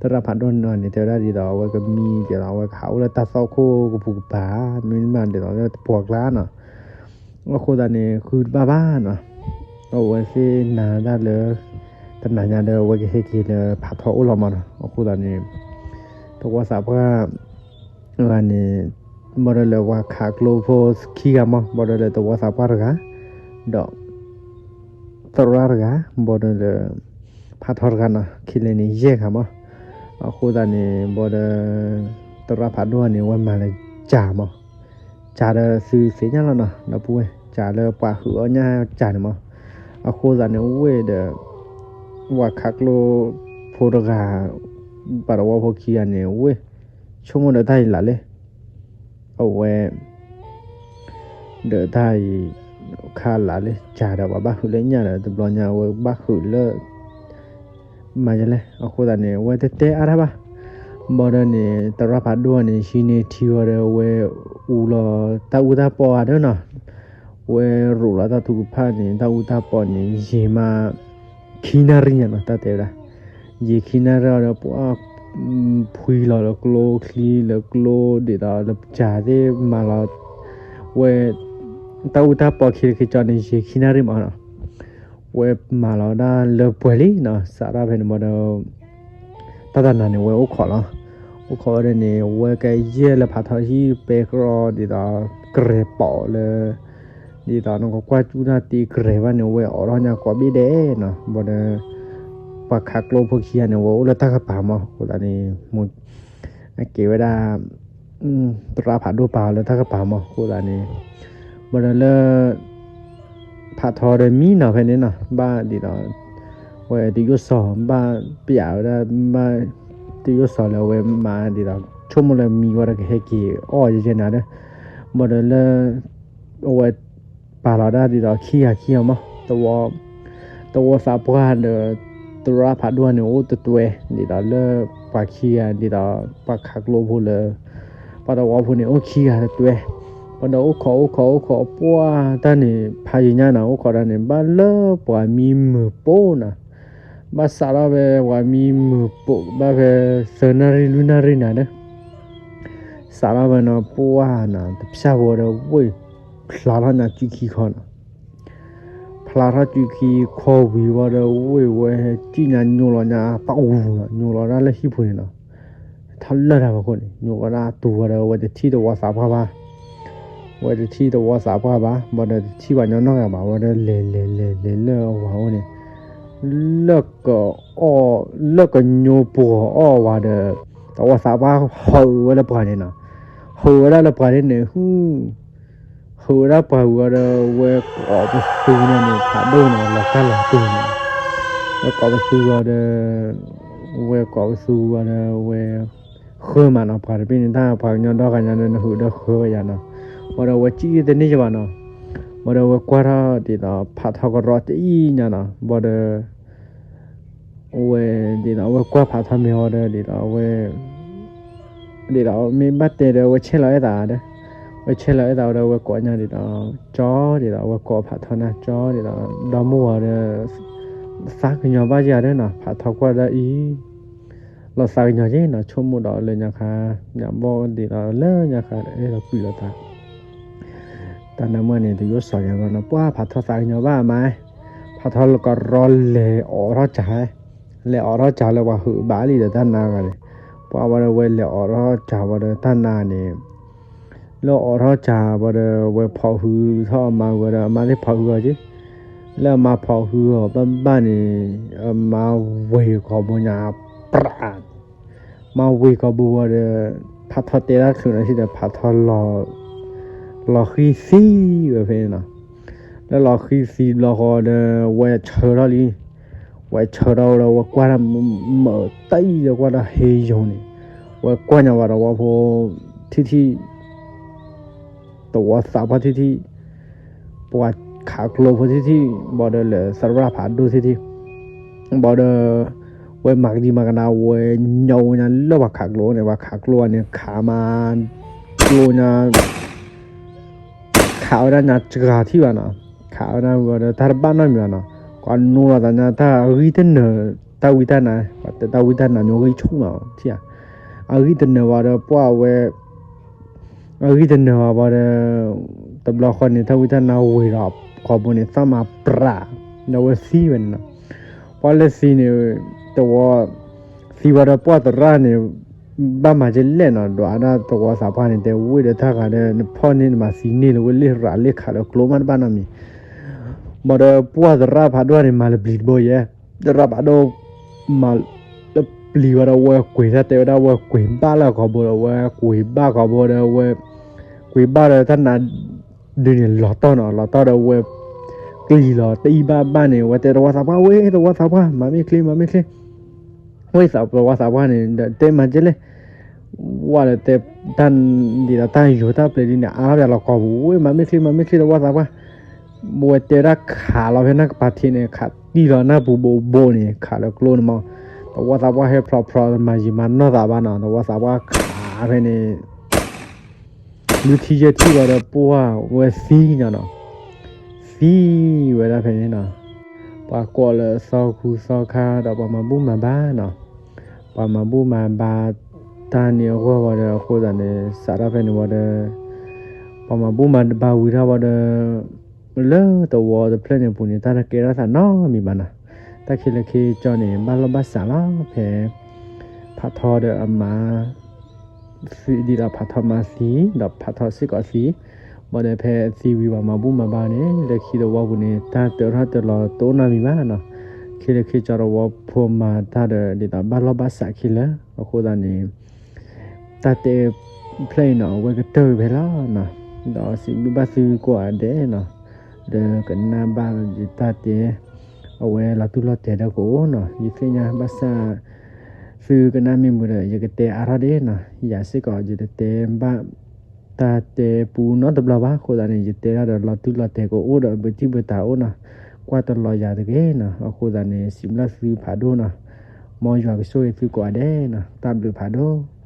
သရၣ်ဖးဒိၣ်န့ၣ်တဲဝဲဒၣ်ဒ်သိး အဝဲကမံဒ်သိး အဝဲကဟးအိၣ်လၢတၢ်သီၣ်ခိၣ်ကပူၤကပၤ, မ့တမ့ၢ်ဒ်သိးလၢတပှၤကျါနီၤ, အဃိသတးန့ၣ် ဃုတဘၣ်ဘၣ်နီၤ, အဝဲသ့ၣ်နာ်ဒၣ်လၢ တနၤညါဒီး အဝဲကဟဲက့ၤလၢဖးထီအိၣ်လီၤမးနီၤ, အဃိသတးန့ၣ် သဝီသးပှၢ် ဂၤန့ၣ် ဘၣ်ဒီးလၢပှၤခးကျိဖိခံဂၤမး, ဘၣ်ဒီးလၢသဝီသးပှၢ်တဂၤ, ဒီး သရၣ်တဂၤ, ဘၣ်ဒီးလၢ ဖးထီတဂၤနီၤ, ခံလဲန့ၣ်ယဲၢ်ဂၤမး, အဃိသတးန့ၣ် ဘၣ်ဒီး သရၣ်ဖးဒိၣ်န့ၣ် ဝဲမၤလၢကၠၤမး, ကၠၤဒီးသုသ့ၣ်ညါလီၤနီၤ, ဒီပုၢ်ဝဲၢ် ကၠၤလၢပှၤဟုးအီၣ်ညၣ်ကၠၤန့ၣ်မး, အဃိသတးန့ၣ် ဝဲဒီး ပှၤခးကျိဖိတဂၤ ပှၤတဝီဖိခံဂၤန့ၣ် ဝဲ ဆိကမိၣ်ဒီးတၢ်အံၤလၢ်လၢ အဝဲ ဒီးတၢ်အံၤ ခါလၢ်လၢကၠၤဒီး ပှၤဘၣ်ဟုးလၢညၣ်ဒီး တဘျီညါ အဝဲဘၣ်ဟုးလၢ မၤယလဲၣ်, အဃိသတးန့ၣ် အဝဲတတဲအါတၢ်ဘၣ်, ဘၣ်ဒီးန့ၣ် သရၣ်ဖးဒိၣ်န့ၣ် ဟံးန့ၢ်ထံဝဲဒီးဝဲ အူလီၤတၢ်အူတၢ်ပီၢ်ဂၤဒီးနီၤ, ဝဲရိးလီၤတၢ်ထုကဖၣ်န့ၣ် တၢ်အူတၢ်ပီၢ်န့ၣ် ယံာ်မး ခံနၣ်ရံၣ်ညါနီၤ တၢ်တဲဝဲဒၣ်, ယံာ်ခံနၣ်ရံၣ်ဒီး ပှၤ ဖှံလီၤလၢကျိချံလၢကျိ ဒ်သိးလၢပစၢ်သ့ၣ်မၤလီၤ ဝဲ တၢ်အူတၢ်ပီၢ်ခံလၢခံကၠီန့ၣ် ယံာ်ခံနၣ်ရံၣ်မးနီၤ, ဝဲမၤလီၤဒၣ်လၢပှဲၤလံနီၤ စးထီၣ်ဖဲန့ၣ်ဘၣ်ဒီး တၢ်တနၤန့ၣ် ဝဲအိၣ်ခိးလီၤ, အိၣ်ခိးဝဲဒၣ်န့ၣ် ဝဲကယဲၢ်လၢဖးထီဟံၣ်ပဲတြီ ဒ်သိး ကရဲၤပိာ်လၢ ဒ်သိးနကကွၢ်ကၠူၣ်တၢ်တ့ကရဲၤဘၣ်န့ၣ် ဝဲအိးထီၣ်ညါကိးဘ့ၣ်ဒဲးနီၤ, ဘၣ်ဒီး ပှၤခးကျိဖိခံဂၤန့ၣ် ဝဲအိၣ်လၢတၢ်ကပၤမး အဃိသတးန့ၣ် အကဲဝဲဒၣ် သရၣ်ဖးဒိၣ်ပာ်အီၤလၢတၢ်ကပၤမး အဃိသတးန့ၣ် ဘၣ်ဒီးလၢ ဖးထီဒီးမံနီၤဖဲန့ၣ်နီၤ ဘၣ်ဒ်သိး ဝဲတယိၣ်စီၤ ဘၣ်ပျးဝဲဒၣ် ဘၣ် တယိၣ်စီၤလၢအဝဲမၤဒ်သိး ဆိကမိၣ်လၢမံဝဲဒီးကဟဲက့ၤအီၣ်ယဲယဲနၤဒီး ဘၣ်ဒီးလၢ အဝဲ ပာ်လီၤဒၣ်ဒ်သိးခံဂၤခံဂၤမး သဝီသးပှၢ်ဒီး သရၣ်ဖးဒိၣ်န့ၣ် အိၣ်တတွဲ ဒ်သိးလၢပှၤခံဂၤ ဒ်သိးပှၤခးကျိဖိလၢ ပှၤသဝီဖိန့ၣ် အိၣ်ခံဂၤတတွဲ ဘၣ်ဒီးအိၣ်ခိးအိၣ်ခိးအိၣ်ခိးပှၢ်တၢ်န့ၣ် ဖးယံာ်ညါနီၤ အိၣ်ခိးတၢ်န့ၣ် ဘၣ်လၢပှၤမံမုာ်ပိာ်နီၤ ဘၣ်စးထီၣ်ဖဲပှၤမံမုာ်ပိာ် ဘၣ်ဖဲသၢနၣ်ရံၣ်လွံၢ်နၣ်ရံၣ်နၤဒီး စးထီၣ်ဖဲနီၤ ပှၢ်နီၤ တဖၠၣ်ဖိဒီးဝ့ၢ် ဖျါထီၣ်ညါစုခံခီနီၤ ဖျါထီၣ်စုခံခီဝံၤဝံၤဒီး ဝ့ၢ်ဝဲ စံၣ်ညါညိလီၤညါပှၢ်အူနီၤ ညိလီၤဒၣ်လၢဟံၣ်ပူၤန့ၣ်နီၤ ထီၣ်လၢာ်တၢ်ဖီခိၣ်န့ၣ် ညိလီၤဒၣ်တူၢ်ဝဲဒီး ဝဲတထံၣ်သဝီသးပှၢ်ဘၣ် ဝဲတထံၣ်သဝီသးပှၢ်ဘၣ် ဘၣ်ဒီးတထံၣ်ပှၤညီနီၢ်ဂၤဘၣ် ဝဲဒီးလဲၤလဲၤလဲၤလဲၤလၢအဝၤအိၣ်န့ၣ် လၢက လၢကညိပှီၤအီၣ်ဝဲဒီး သဝီသးပှၢ်ဟုးဝဲလၢပှၤန့ၣ်နီၤ ဟုးဝဲဒၣ်လၢပှၤန့ၣ်န့ၣ် ဟု ဟုးဝဲဒၣ်ပှၤဝံၤဝံၤဒီး ဝဲကိးပသူန့ၣ်န့ၣ် ဖးဒိၣ်န့ၣ် လီၤကၢ်လီၤတူၢ်န့ၣ် ဝဲကိးပသူဝံၤဒီး ဝဲကိးပသူဝံၤဒီး ဝဲ ဃၢမးနီၤ ပှၤတဘ့ၣ်န့ၣ် တၢ်ပှၤကညီဒီဂၤညါဒီး နဟုးဒီးဃၢဝဲယၤနီၤ ဘၣ်ဒီးဝဲစံၣ်တန့ၢ်ယဘၣ်နီၤ ဘၣ်ဒီးဝဲကွၢ်ထီၣ်ဒ်သိး ဖးထီကရီတအံၤညါနီၤ ဘၣ်ဒီး ဝဲ ဒ်သိးအဝဲကွၢ်ဖးထီမ့ၢ်ဝံၤဒီး ဒ်သိးအဝဲ ဒ်သိးမ့ၢ်ဘၣ်တဲဒီး ဝဲဆဲးလီၤအဲၣ်သးဒီး ဝဲဆဲးလီၤအဲၣ်သးဝံၤဒီး ဝဲကိးညါဒ်သိး ကၠီ ဒ်သိးအဝဲကိးဖးထီနၤ ကၠီ ဒ်သိး ဒီမါဝၤဒီး သးကညီၤဘၣ်ယၤဒီးနီၤ ဖးထီကွၢ်ဒၣ်အံၤ လီၤသးကညီၤက့နီၤ ဆိကမိၣ်ဒီးလၢညါခါ ညၣ်ဘီၣ်ဒ်သိးလၢညါခါ အဲၣ်ဒိးကွံာ်လီၤသး တၢ်နၢမုၢ်န့ၣ် တယိၣ်စီၤယၤဘျီနီၤ ပှၢ်ဖးထီသးကညီၤဘၣ်မး ဖးထီလၢကရီလဲၤအိးထီၣ်ကၢ လဲၤအိးထီၣ်ကၢလၢပှၤဟုးဘၣ်လံဒီးတၢ်နါဂၤန့ၣ် ပှၢ်ဝံၤဒီးဝဲလဲၤအိးထီၣ်ကၢဝံၤဒီးတၢ်နါန့ၣ် လၢအိးထီၣ်ကၢဝံၤဒီး ဝဲဖီၣ်ဟုထီၣ်အမါဝံၤဒီး အမါသ့ၣ်ဖီၣ်ဟုအီၤက့ လၢအမါဖီၣ်ဟုအီၤဘၣ်ဘၣ်န့ၣ် အမါဝ့ၤကိာ်ဘိညါ ပြး မါဝ့ၤကိာ်ဘိဝံၤဒီး ဖးထီတဲတၢ်ချုးနီၤ စံးဒီးဖးထီ လီၤဃံသံဝဲဖဲန့ၣ်နီၤ လၢလီၤဃံသံဘျီဃီဒီး ဝဲဆၢထီၣ်လံ ဝဲဆၢထီၣ်ဝံၤဒီး ဝဲကွၢ်တၢ်မုာ်တၢ်အံၤဒီး ကွၢ်တၢ်ဟ့ယိာ်န့ၣ် ဝဲကွၢ်ညါဝဲသဝီဖိ ထံၣ်ထံၣ် သဝီသးပှၢ်ထံၣ်ထံၣ် ပှၤခးကျိဖိထံၣ်ထံၣ် ဘၣ်ဒီးလၢသရၣ်ဖးဒိၣ်ထံၣ်ထံၣ် ဘၣ်ဒီး ဝဲမၤကဒံမၤကဒါ ဝဲညိဝဲညါလၢပှၤခးကျိန့ၣ် ပှၤခးကျိဝဲန့ၣ် ခးမး ကျိညါ ခးဝဲဒၣ်ညါစှၤထံၣ်ဘၣ်နီၤ ခးဝဲဒၣ်ဝံၤဒီး တၢ်တဘၣ်နီတမံၤဘၣ်နီၤ ကိးနူလီၤသးညါ တၢ်အဂံၢ်တနၢၤ တၢ်ဝံတၢ်နါ တၢ်ဝံတၢ်နါမ့ၢ်ဂံၢ်ဆူၣ်နီၤ ထံၣ်ဧါ အဂံၢ်တနၢၤဝံၤဒီး ပှၢ်ဝဲ အဂံၢ်တနၢၤဝံၤဒီး တဘျီဃီန့ၣ် တၢ်ဝံတၢ်နါဝ့ၤဒီး ကိာ်ဘိန့ၣ် သၣ်မၤပြး ဒီးဝဲသံဝဲန့ၣ်နီၤ ပှၢ်လၢသံန့ၣ် သဝီ သံဝံၤဒီးပှၢ်သရၣ်န့ၣ် ဘၣ်မၤကလဲၣ်နီၤ ဒွးဒၣ်သဝီသးပှၢ်န့ၣ် တဲဝ့ၢ်ဒီးတၢ်ဂၤဒီး နဖီၣ်န့ၢ်နမၤသံန့ၢ်လၢဝဲလ့ၣ်ရးလ့ၣ်ခးလၢကျိမးတဘၣ်နီတမံၤ ဘၣ်ဒီးပှၢ်သရၣ်ဖးဒိၣ်န့ၣ် မၤလၢပျံၤတဘိယဲ သရၣ်ဖးဒိၣ် မၤလၢပျံၤဝံၤဒီး ဝဲကွံာ်တၢ်တဲဝဲဒၣ် ဝဲကွံာ်ဘၣ်လၢကိာ်ဘိဒီး ဝဲကွံာ်ဘၣ်ကိာ်ဘိဒီး ဝဲ ကွံာ်ဘၣ်ဒီးတၢ်နါ ဒုးန့ၣ်လီၤတီၢ်နီၤ လီၤတီၢ်ဒီးဝဲ ကျံၤလီၤတအံၣ်ဘၣ်ဘၣ်န့ၣ် ဝဲတဲသဝီသးပှၢ် ဝ့ၢ်သဝီသးပှၢ် မၤမ့ၢ်ချ့ မၤမ့ၢ်ချ့ ဝ့ၢ်သဝီသးပှၢ်န့ၣ် ဒီးတဲမၤကလဲၣ် ဝဲဒီးတဲ တၢ်ဒ်သိးတၢ်ယိၤတၢ်ပျဲၤဒ်န့ၣ် အါထီၣ်ပၠးလီၤကိာ်ပူၤ ဝ့ၢ်မၤမ့ၢ်ချ့ မၤမ့ၢ်ချ့သဝီသးပှၢ် ဝဲတဲဒၣ်ခးလီၤဖဲနၢ်ကပၤထံးန့ၣ် ခးတံၢ်လီၤနၢ်ပူၤဘိးဘိးန့ၣ် ခးလၢကျိန့ၣ်မး တဝီသးပှၢ်ဟဲဖျိးဖျိးမၤယံာ်မၤနီၢ်သးဘၣ်နီၤ, တဝီသးပှၢ်ခးဖဲန့ၣ် လွံၢ်ထံၣ်ယဲၢ်ထံၣ်ဝံၤဒီး ပှၢ်ဝဲသံညါနီၤ, သံဝဲဒၣ်ဖဲန့ၣ်နီၤ, ပှၤကိးလၢသီခူသီခါဒီးပှၤမၤဘူၣ်မၤဘါနီၤ, ပှၤမၤဘူၣ်မၤဘါတၢ်န့ၣ်အဂီၢ်ဝံၤဒီး အဃိသတးန့ၣ် စးထီၣ်ဖဲန့ၣ်ဝံၤဒီး ပှၤမၤဘူၣ်မၤဘါဝံၤထီၣ်ဝံၤဒီး လၢတဝီတဖျၢၣ်န့ၣ်အပူၤန့ၣ် တၢ်တကဲထီၣ်သးနီတမံၤဘၣ်နီၤ, တၢ်ခဲလၢာ်ခဲဆ့န့ၣ် ဘၣ်လီၢ်ဘၣ်စးလီၤ ဖဲ ဖးထီဒီးအမါ ဒ်သိးဖးထီမါသံ ဒီးဖးထီစ့ၢ်ကီးသံ, ဘၣ်ဒီးဖဲအသံဝံၤပှၤမၤဘူၣ်မၤဘါန့ၣ် လၢခံတဝီပူၤန့ၣ် တၢ်တၢထီၣ်တၢလီၤတအိၣ်နီတမံၤဘၣ်နီၤ, ခဲလၢာ်ခဲဆ့တဝီဖိမၤတၢ်ဒီး ဒ်သိးဘၣ်လီၢ်ဘၣ်စးခဲလၢာ်, အဃိသတးန့ၣ် တၢ်တဲဖျၢၣ်အံၤနီၤ အဝဲကတၢၢ်ဖဲလီၤနီၤ, ဒီးစံးဘျုးဘၣ်သုကိးဂၤဒဲးနီၤ, လၢကနၣ်ဘၣ်ယတၢ်တဲ အဝဲလီၤတူၢ်လီၤတဲာ်ဒီးကအိၣ်နီၤ, ယသ့ၣ်ညါဘၣ်ဆၣ် သုကနၣ်မ့ၢ်မုာ်ဒီး ယကတဲအါထီၣ်ဒၣ်နီၤ, ယၤစ့ၢ်ကီးယတတဲဘၣ် တၢ်တဲပူနီတဘျီဘၣ်, အဃိသတးန့ၣ် ယတဲထီၣ်ဒီးလီၤတူၢ်လီၤတဲာ်ကအိၣ်ဒီး ဘုထံၣ်ဘုတၢ်အိၣ်နီၤ, ကွၢ်တလီၤယၤတဂ့ၤနီၤ, အဃိသတးန့ၣ် စံးဘျုးသုဖးဒိၣ်နီၤ, မ်ယွၤကဆိၣ်ဂ့ၤသုကိးဂၤဒဲးနီၤ, တၢ်ဘျုးဖးဒိၣ်